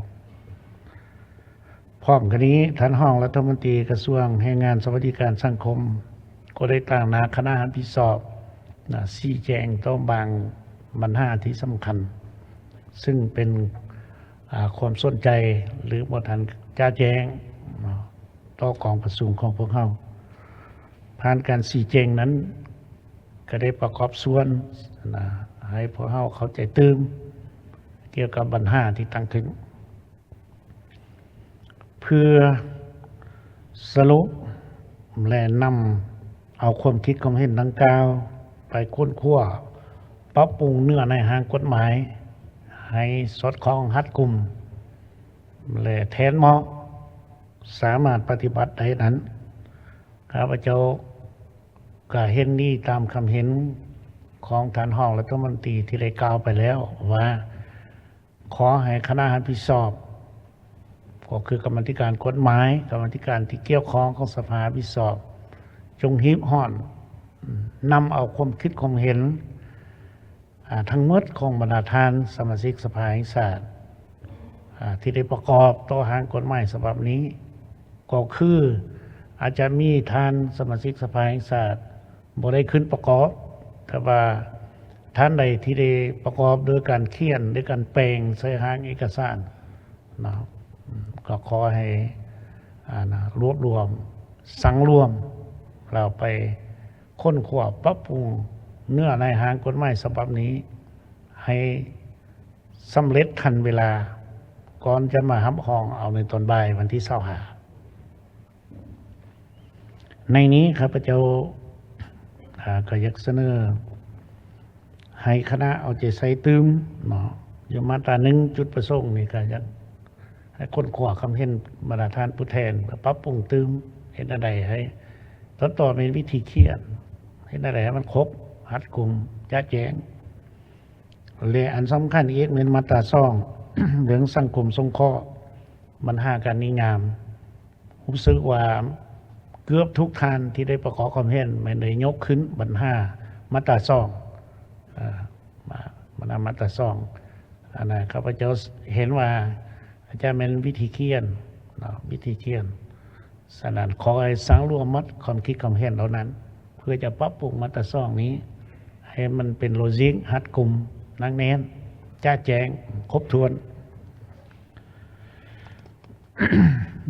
ພ້ອມກັນນີ້ ທ່ານຮອງລັດຖະມົນຕີກະຊວງແຮງງານ ສະຫວັດດີການສັງຄົມ ກໍໄດ້ຕາງໜ້າຄະນະຮັບຜິດຊອບນະ ຊີ້ແຈງຕໍ່ບາງບັນຫາທີ່ສຳຄັນ ຊຶ່ງເປັນ ອາ ຄວາມສົນໃຈ ຫຼື ບໍ່ທັນຈະແຈ້ງເນາະ ຕໍ່ກອງປະຊຸມຂອງພວກເຮົາ. ຜ່ານການຊີ້ແຈງນັ້ນ ກໍໄດ້ປະກອບສ່ວນນະ ໃຫ້ພວກເຮົາເຂົ້າໃຈຕື່ມກ່ຽວກັບບັນຫາທີ່ຕັ້ງຂຶ້ນ ເພື່ອສະຫຼຸບ ແລະ ນຳເອົາຄວາມຄິດຄວາມເຫັນດັ່ງກ່າວໄປຄົ້ນຄວ້າ ປັບປຸງເນື້ອໃນຮ່າງກົດໝາຍໃຫ້ສອດຄ່ອງຮັດກຸມ ແລະ ແທນເໝາະ ສາມາດປະຕິບັດໄດ້ນັ້ນ, ຂ້າພະເຈົ້າກໍເຫັນດີຕາມຄຳເຫັນຂອງທ່ານຮອງລັດຖະມົນຕີທີ່ໄດ້ກ່າວໄປແລ້ວວ່າ ຂໍໃຫ້ຄະນະຮັບຜິດຊອບ ກໍຄືກຳມາທິການກົດໝາຍ, ກຳມາທິການທີ່ກ່ຽວຂ້ອງຂອງສະພາຮັບຜິດຊອບ ຈົ່ງຮີບຮ້ອນນຳເອົາຄວາມຄິດຄວາມເຫັນ ອາ ທັງໝົດຂອງບັນດາທ່ານສະມາຊິກສະພາແຫ່ງຊາດ ອາ ທີ່ໄດ້ປະກອບຕໍ່ຮ່າງກົດໝາຍສະບັບນີ້ ກໍຄືອາດຈະມີທ່ານສະມາຊິກສະພາແຫ່ງຊາດບໍ່ໄດ້ຂຶ້ນປະກອບ, ແຕ່ວ່າທ່ານໃດທີ່ໄດ້ປະກອບໂດຍການຂຽນ ໂດຍການແປງໃສ່ຮ່າງເອກະສານເນາະ, ກໍຂໍໃຫ້ ອາ ນະ ລວບລວມ ສັງລວມ ແລ້ວໄປ ຄົ້ນຄວ້າປັບປຸງເນື້ອໃນຮ່າງກົດໝາຍສະບັບນີ້ໃຫ້ສຳເລັດທັນເວລາ ກ່ອນຈະມາຮັບຮອງເອົາໃນຕອນບ່າຍວັນທີຊາວຫ້າ. ໃນນີ້ຂ້າພະເຈົ້າ ອາ ກໍຢາກສະເໜີໃຫ້ຄະນະເອົາໃຈໃສ່ຕື່ມເນາະ, ຢູ່ມາດຕາໜຶ່ງ ຈຸດປະສົງນີ້ກໍຢາກ ໃຫ້ຄົ້ນຄວ້າຄຳເຫັນບັນດາທ່ານຜູ້ແທນ ເພື່ອປັບປຸງຕື່ມ ເຮັດແນວໃດໃຫ້ ຕົ້ນຕໍແມ່ນວິທີຂຽນ ເຮັດແນວໃດໃຫ້ມັນຄົບ ຮັດກຸມ ຈະແຈ້ງ ແລະ ອັນສຳຄັນອີກແມ່ນມາດຕາສອງ ເລື່ອງສັງຄົມສົງເຄາະ ບັນຫາການນິຍາມ ຮູ້ສຶກວ່າເກືອບທຸກທ່ານທີ່ໄດ້ປະກອບຄວາມເຫັນ ແມ່ນໄດ້ຍົກຂຶ້ນບັນຫາມາດຕາສອງ ເອີ ມາ ບັນຫາມາດຕາສອງ ອັນນັ້ນ ຂ້າພະເຈົ້າເຫັນວ່າອາດຈະແມ່ນວິທີຂຽນເນາະ ວິທີຂຽນ. ສະນັ້ນ ຂໍໃຫ້ສັງລວມໝົດຄວາມຄິດຄວາມເຫັນເຫຼົ່ານັ້ນ ເພື່ອຈະປັບປຸງມາດຕາສອງນີ້ ໃຫ້ມັນເປັນໂລຈິກ ຮັດກຸມ ໜັກແໜ້ນ ຈະແຈ້ງ ຄົບຖ້ວນ.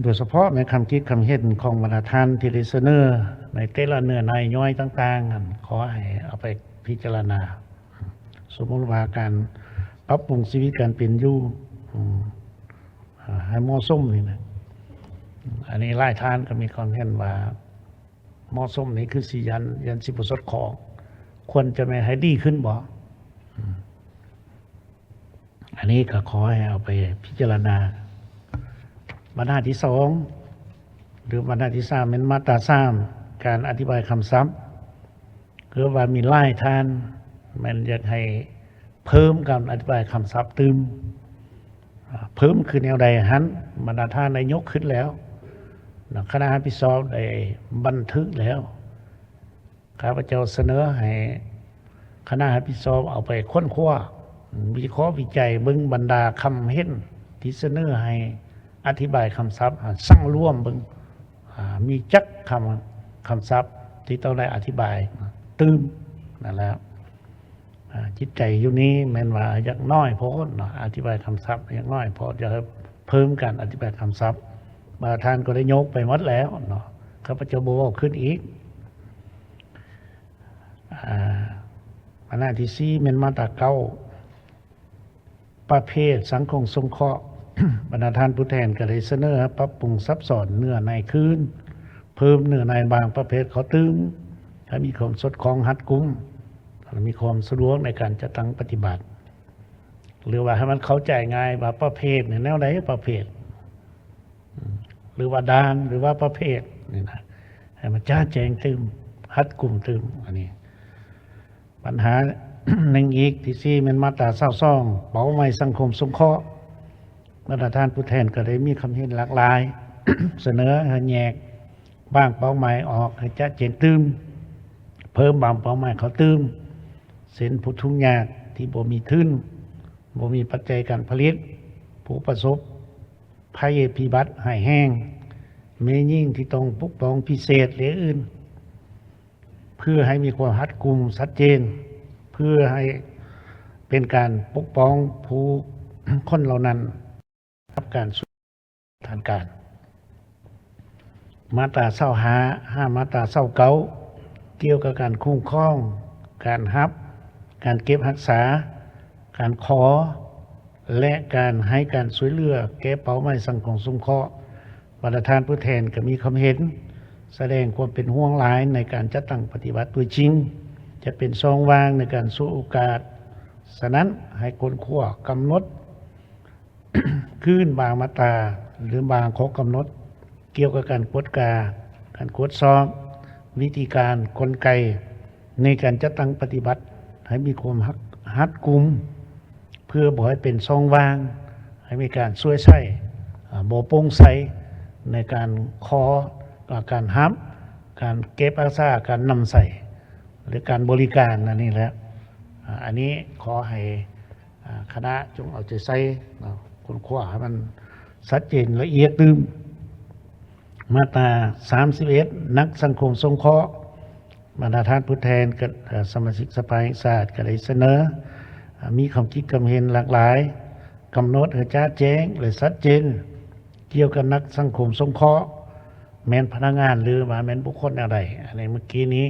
ໂດຍສະເພາະໃນຄຳຄິດຄຳເຫັນຂອງບັນດາທ່ານທີ່ໄດ້ສະເໜີໃນແຕ່ລະເນື້ອໃນຍ່ອຍຕ່າງໆນັ້ນ ຂໍໃຫ້ເອົາໄປພິຈາລະນາ ສົມມຸດວ່າການປັບປຸງຊີວິດການເປັນຢູ່ ອາ ໃຫ້ເໝາະສົມນີ້ນະ ອັນນີ້ຫຼາຍທ່ານກໍມີຄວາມເຫັນວ່າ ເໝາະສົມນີ້ຄືຊິຢ້ານ ຢ້ານຊິບໍ່ສອດຄ່ອງ ຄວນຈະແມ່ນໃຫ້ດີຂຶ້ນບໍ? ອັນນີ້ກໍຂໍໃຫ້ເອົາໄປພິຈາລະນາ. ບັນຫາທີສອງ ຫຼື ບັນຫາທີສາມ ແມ່ນມາດຕາສາມ ການອະທິບາຍຄຳສັບ ຄືວ່າມີຫຼາຍທ່ານແມ່ນຢາກໃຫ້ເພີ່ມການອະທິບາຍຄຳສັບຕື່ມ ອາ ເພີ່ມຄືແນວໃດຫັ້ນ ບັນດາທ່ານໄດ້ຍົກຂຶ້ນແລ້ວ ຄະນະຮັບຜິດຊອບໄດ້ບັນທຶກແລ້ວ. ຂ້າພະເຈົ້າສະເໜີໃຫ້ຄະນະຮັບຜິດຊອບເອົາໄປຄົ້ນຄວ້າ ວິເຄາະວິໄຈເບິ່ງບັນດາຄຳເຫັນທີ່ສະເໜີໃຫ້ອະທິບາຍຄຳສັບ ສັງລວມເບິ່ງ ອາ ມີຈັກຄຳ ຄຳສັບທີ່ຕ້ອງໄດ້ອະທິບາຍຕື່ມນັ້ນແຫຼະ. ອາ ຈິດໃຈຢູ່ນີ້ແມ່ນວ່າຢາກໜ້ອຍໂພດເນາະ ອະທິບາຍຄຳສັບຢາກໜ້ອຍໂພດ ຢາກໃຫ້ເພີ່ມການອະທິບາຍຄຳສັບ. ບາງທ່ານກໍໄດ້ຍົກໄປໝົດແລ້ວເນາະ ຂ້າພະເຈົ້າບໍ່ເວົ້າຂຶ້ນອີກ. ອາ ບັນຫາທີສີ່ ແມ່ນມາດຕາເກົ້າ ປະເພດສັງຄົມສົງເຄາະ ບັນດາທ່ານຜູ້ແທນກໍໄດ້ສະເໜີປັບປຸງສັບສອນເນື້ອໃນຄືນ ເພີ່ມເນື້ອໃນບາງປະເພດເຂົ້າຕື່ມ ໃຫ້ມີຄວາມສອດຄ່ອງຮັດກຸມ ແລະ ມີຄວາມສະດວກໃນການຈັດຕັ້ງປະຕິບັດ ຫຼືວ່າໃຫ້ມັນເຂົ້າໃຈງ່າຍວ່າປະເພດນີ້ແນວໃດປະເພດ ຫຼືວ່າດ່ານ ຫຼືວ່າປະເພດນີ້ນະ ໃຫ້ມັນຈະແຈ້ງຕື່ມ ຮັດກຸມຕື່ມ ອັນນີ້. ບັນຫາໜຶ່ງອີກ ທີສີ່ ແມ່ນມາດຕາຊາວສອງ ເປົ້າໝາຍສັງຄົມສົງເຄາະ ບັນດາທ່ານຜູ້ແທນກໍໄດ້ມີຄຳເຫັນຫຼາກຫຼາຍ ສະເໜີໃຫ້ແຍກບາງເປົ້າໝາຍອອກໃຫ້ຈະເຈນຕື່ມ ເພີ່ມບາງເປົ້າໝາຍເຂົ້າຕື່ມ ເຊັ່ນ ຜູ້ທຸກຍາກທີ່ບໍ່ມີທຶນ ບໍ່ມີປັດໄຈການຜະລິດ ຜູ້ປະສົບໄພພິບັດຮ້າຍແຮງ ແມ່ຍິງທີ່ຕ້ອງປົກປ້ອງພິເສດ ແລະ ອື່ນ ເພື່ອໃຫ້ມີຄວາມຮັດກຸມຊັດເຈນ ເພື່ອໃຫ້ເປັນການປົກປ້ອງຜູ້ຄົນເຫຼົ່ານັ້ນ ຮັບການຊ່ວຍທາງການ. ມາດຕາຊາວຫ້າ ຫາມາດຕາຊາວເກົ້າ ກ່ຽວກັບການຄຸ້ມຄອງ ການຮັບ ການເກັບຮັກສາ, ການຂໍ ແລະ ການໃຫ້ການຊ່ວຍເຫຼືອແກ່ເປົ້າໝາຍສັງຄົມສົງເຄາະ. ບັນດາທ່ານຜູ້ແທນກໍມີຄຳເຫັນ ສະແດງຄວາມເປັນຫ່ວງຫຼາຍໃນການຈັດຕັ້ງປະຕິບັດຕົວຈິງ ຈະເປັນຊ່ອງວ່າງໃນການສວຍໂອກາດ. ສະນັ້ນ, ໃຫ້ຄົ້ນຄວ້າກຳນົດ ຄືນບາງມາດຕາ ຫຼື ບາງຂໍ້ກຳນົດ ກ່ຽວກັບການກວດກາ, ການກວດສອບ, ວິທີການ, ກົນໄກໃນການຈັດຕັ້ງປະຕິບັດໃຫ້ມີຄວາມຮັກ ຮັດກຸມ ເພື່ອບໍ່ໃຫ້ເປັນຊ່ອງວ່າງ, ໃຫ້ມີການສວຍໃຊ້, ອາ, ບໍ່ໂປ່ງໃສໃນການຂໍ, ການຮັບ, ການເກັບຮັກສາ, ການນຳໃຊ້ ຫຼື ການບໍລິການ. ອັນນີ້ແຫຼະ, ອາ, ອັນນີ້ຂໍໃຫ້ ອາ, ຄະນະຈົ່ງເອົາໃຈໃສ່ເນາະ, ຄົ້ນຄວ້າໃຫ້ມັນຊັດເຈນລະອຽດຕື່ມ. ມາດຕາສາມສິບເອັດ ນັກສັງຄົມສົງເຄາະ, ບັນດາທ່ານຜູ້ແທນ ກະ, ອາ, ສະມາຊິກສະພາແຫ່ງຊາດກໍໄດ້ສະເໜີ, ອາ, ມີຄຳຄິດຄຳເຫັນຫຼາກຫຼາຍ, ກຳນົດໃຫ້ຈະແຈ້ງ ແລະ ຊັດເຈນ ກ່ຽວກັບນັກສັງຄົມສົງເຄາະ ແມ່ນພະນັກງານ ຫຼືວ່າແມ່ນບຸກຄົນແນວໃດ. ອັນນີ້ເມື່ອກີ້ນີ້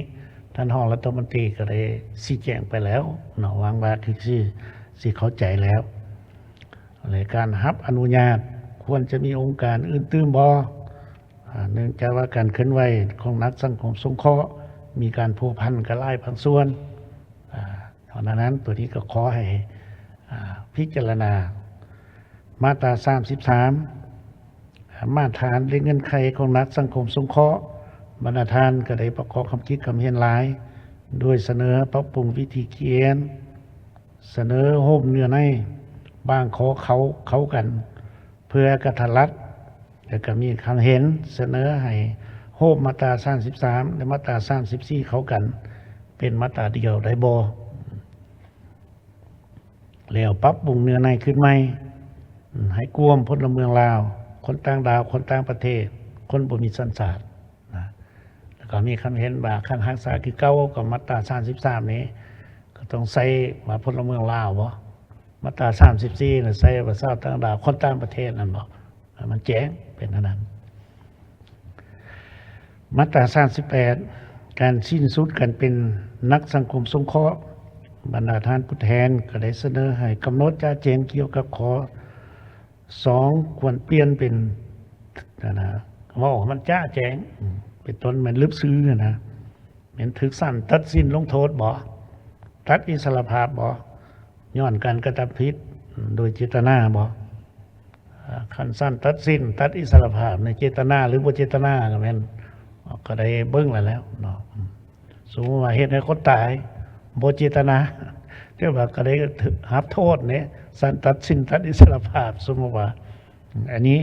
ທ່ານຮອງລັດຖະມົນຕີກໍໄດ້ຊີ້ແຈງໄປແລ້ວເນາະ, ຫວັງວ່າຄືຊິ, ຊິເຂົ້າໃຈແລ້ວ. ແລະ ການຮັບອະນຸຍາດຄວນຈະມີອົງການອື່ນຕື່ມບໍ່? ອາ, ເນື່ອງຈາກວ່າການເຄື່ອນໄຫວຂອງນັກສັງຄົມສົງເຄາະມີການພົວພັນກັບຫຼາຍພາກສ່ວນ, ອາ, ເພາະນັ້ນ ຕົວນີ້ກໍຂໍໃຫ້, ອາ, ພິຈາລະນາ. ມາດຕາສາມສິບສາມ ມາດຖານ ແລະ ເງື່ອນໄຂຂອງນັກສັງຄົມສົງເຄາະ, ບັນດາທ່ານກໍໄດ້ປະກອບຄຳຄິດຄຳເຫັນຫຼາຍ ໂດຍສະເໜີປັບປຸງວິທີຂຽນ, ສະເໜີໂຮມເນື້ອໃນບາງຂໍ້ເຂົ້າ, ເຂົ້າກັນ ເພື່ອກະທັດລັດ, ແລະ ກໍມີຄຳເຫັນສະເໜີໃຫ້ໂຮມມາດຕາສາມສິບສາມ ແລະ ມາດຕາສາມສິບສີ່ເຂົ້າກັນເປັນມາດຕາດຽວໄດ້ບໍ່? ແລ້ວປັບປຸງເນື້ອໃນຂຶ້ນໃໝ່ ໃຫ້ກວມພົນລະເມືອງລາວ, ຄົນຕ່າງດ້າວ, ຄົນຕ່າງປະເທດ, ຄົນບໍ່ມີສັນຊາດນະ. ແລ້ວກໍມີຄຳເຫັນວ່າ ຄັນຮັກສາຄືເກົ່າ ກໍມາດຕາສາມສິບສາມນີ້ ກໍຕ້ອງໃສ່ວ່າພົນລະເມືອງລາວບໍ? ມາດຕາສາມສິບສີ່ນະ ໃສ່ວ່າຊາວຕ່າງດ້າວ, ຄົນຕ່າງປະເທດນັ້ນບໍ? ໃຫ້ມັນແຈ້ງເປັນອັນນັ້ນ. ມາດຕາສາມສິບແປດ ການສິ້ນສຸດການເປັນນັກສັງຄົມສົງເຄາະ, ບັນດາທ່ານຜູ້ແທນກໍໄດ້ສະເໜີໃຫ້ກຳນົດຈະແຈ້ງກ່ຽວກັບຂໍ້ສອງ ຄວນປ່ຽນເປັນ ອັນນະ ເວົ້າໃຫ້ມັນຈະແຈ້ງ, ເປັນຕົ້ນແມ່ນລຶບຊື່ນະ, ແມ່ນຖືກສານຕັດສິນລົງໂທດບໍ? ຕັດອິດສະຫຼະພາບບໍ? ຍ້ອນການກະທຳຜິດໂດຍເຈດຕະນາບໍ? ອາ ຄັນສານຕັດສິນຕັດອິດສະຫຼະພາບໃນເຈດຕະນາ ຫຼື ບໍ່ເຈດຕະນາ ກໍແມ່ນ ກໍໄດ້ເບິ່ງແລ້ວແຫຼະເນາະ. ສົມມຸດວ່າເຮັດໃຫ້ຄົນຕາຍ ບໍ່ເຈດຕະນາ ແຕ່ວ່າກໍໄດ້ຮັບໂທດເດ້, ສານຕັດສິນຕັດອິດສະຫຼະພາບ, ສົມມຸດວ່າ ອັນນີ້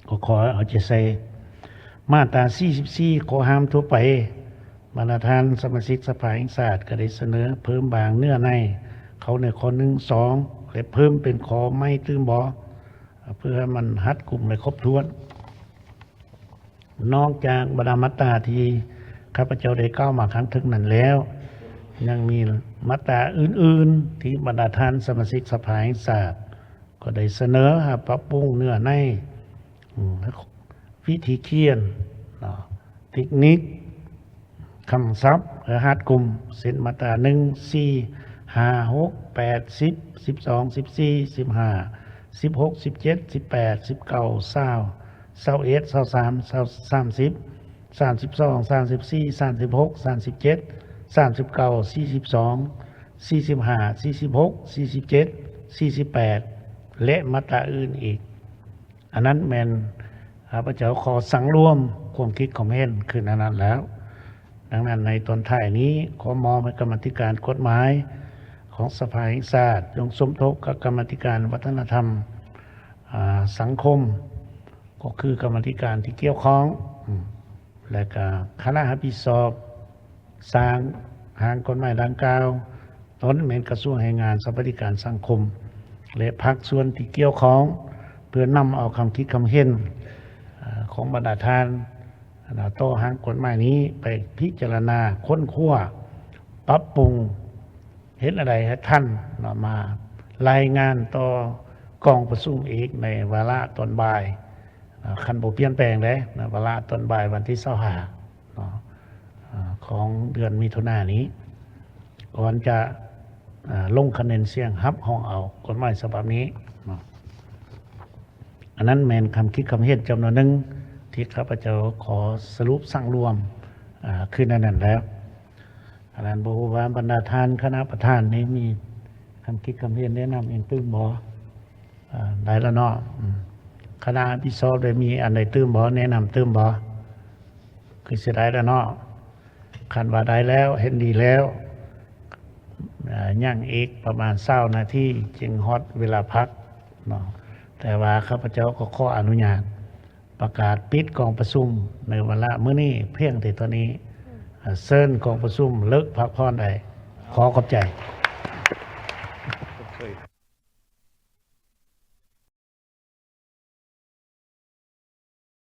ກໍຂໍເອົາໃຈໃສ່. ມາດຕາສີ່ສິບສີ່ ຂໍ້ຫ້າມທົ່ວໄປ, ບັນດາທ່ານສະມາຊິກສະພາແຫ່ງຊາດກໍໄດ້ສະເໜີເພີ່ມບາງເນື້ອໃນເຂົ້າໃນຂໍ້ໜຶ່ງ ສອງ ແລະ ເພີ່ມເປັນຂໍ້ໃໝ່ຕື່ມບໍ ເພື່ອໃຫ້ມັນຮັດກຸມ ແລະ ຄົບຖ້ວນ. ນອກຈາກບັນດາມາດຕາທີ່ຂ້າພະເຈົ້າໄດ້ກ່າວມາຂ້າງເທິງນັ້ນແລ້ວ, ຍັງມີມາດຕາອື່ນໆ ທີ່ບັນດາທ່ານສະມາຊິກສະພາແຫ່ງຊາດ ກໍໄດ້ສະເໜີໃຫ້ປັບປຸງເນື້ອໃນ, ວິທີຂຽນເນາະ, ເຕັກນິກ, ຄຳສັບ ແລະ ຮັດກຸ່ມ ເຊັ່ນ ມາດຕາ ໜຶ່ງ ສີ່ ຫ້າ ຫົກ ແປດ ສິບ ສິບສອງ ສິບສີ່ ສິບຫ້າ ສິບຫົກ ສິບເຈັດ ສິບແປດ ສິບເກົ້າ ຊາວ ຊາວເອັດ ຊາວສາມ ຊາວ ສາມສິບ ສາມສິບສອງ ສາມສິບສີ່ ສາມສິບຫົກ ສາມສິບເຈັດ ສາມສິບເກົ້າ ສີ່ສິບສອງ ສີ່ສິບຫ້າ ສີ່ສິບຫົກ ສີ່ສິບເຈັດ ສີ່ສິບແປດ ແລະ ມາດຕາອື່ນອີກ. ອັນນັ້ນແມ່ນ ຂ້າພະເຈົ້າຂໍສັງລວມຄວາມຄິດຄວາມເຫັນຂຶ້ນອັນນັ້ນແລ້ວ. ດັ່ງນັ້ນ ໃນຕອນທ້າຍນີ້ ຂໍມອບໃຫ້ກຳມາທິການກົດໝາຍຂອງສະພາແຫ່ງຊາດ ຈົ່ງສົມທົບກັບກຳມາທິການວັດທະນະທຳ, ອາ, ສັງຄົມ, ກໍຄືກຳມາທິການທີ່ກ່ຽວຂ້ອງ, ແລະ ກະຄະນະຮັບຜິດຊອບສ້າງຮ່າງກົດໝາຍດັ່ງກ່າວ, ຕົ້ນແມ່ນກະຊວງແຮງງານ ສະຫວັດດີການສັງຄົມ ແລະ ພາກສ່ວນທີ່ກ່ຽວຂ້ອງ ເພື່ອນຳເອົາຄຳຄິດຄຳເຫັນ, ອາ, ຂອງບັນດາທ່ານ, ອັນນະ, ຕໍ່ຮ່າງກົດໝາຍນີ້ໄປພິຈາລະນາ, ຄົ້ນຄວ້າ, ປັບປຸງ, ເຮັດແນວໃດໃຫ້ທັນເນາະ, ມາລາຍງານຕໍ່ກອງປະຊຸມອີກໃນວາລະຕອນບ່າຍ, ອາ, ຄັນບໍ່ປ່ຽນແປງເດ້, ໃນວາລະຕອນບ່າຍວັນທີຊາວຫ້າເນາະ, ອາ, ຂອງເດືອນມິຖຸນານີ້. ກ່ອນຈະ ອາ ລົງຄະແນນສຽງຮັບຮອງເອົາກົດໝາຍສະບັບນີ້ເນາະ. ອັນນັ້ນແມ່ນຄຳຄິດຄຳເຫັນຈຳນວນໜຶ່ງ ທີ່ຂ້າພະເຈົ້າຂໍສະຫຼຸບສັງລວມ ອາ ຄືແນວນັ້ນແລ້ວ. ອັນນັ້ນບໍ່ຮູ້ວ່າບັນດາທ່ານຄະນະປະທານນີ້ມີຄຳຄິດຄຳເຫັນແນະນຳຫຍັງຕື່ມບໍ່? ອາ ໄດ້ແລ້ວເນາະ. ອາ ຄະນະຮັບຜິດຊອບໄດ້ມີອັນໃດຕື່ມບໍ່? ແນະນຳຕື່ມບໍ່? ຄືຊິໄດ້ແລ້ວເນາະ. ຄັນວ່າໄດ້ແລ້ວ ເຫັນດີແລ້ວ ອາ ຍັງອີກປະມານຊາວນາທີຈຶ່ງຮອດເວລາພັກເນາະ. ແຕ່ວ່າຂ້າພະເຈົ້າກໍຂໍອະນຸຍາດປະກາດປິດກອງປະຊຸມໃນວາລະມື້ນີ້ພຽງແຕ່ເທົ່ານີ້. ອາ ເຊີນກອງປະຊຸມເລີກພັກຜ່ອນໄດ້. ຂໍຂອບໃຈ.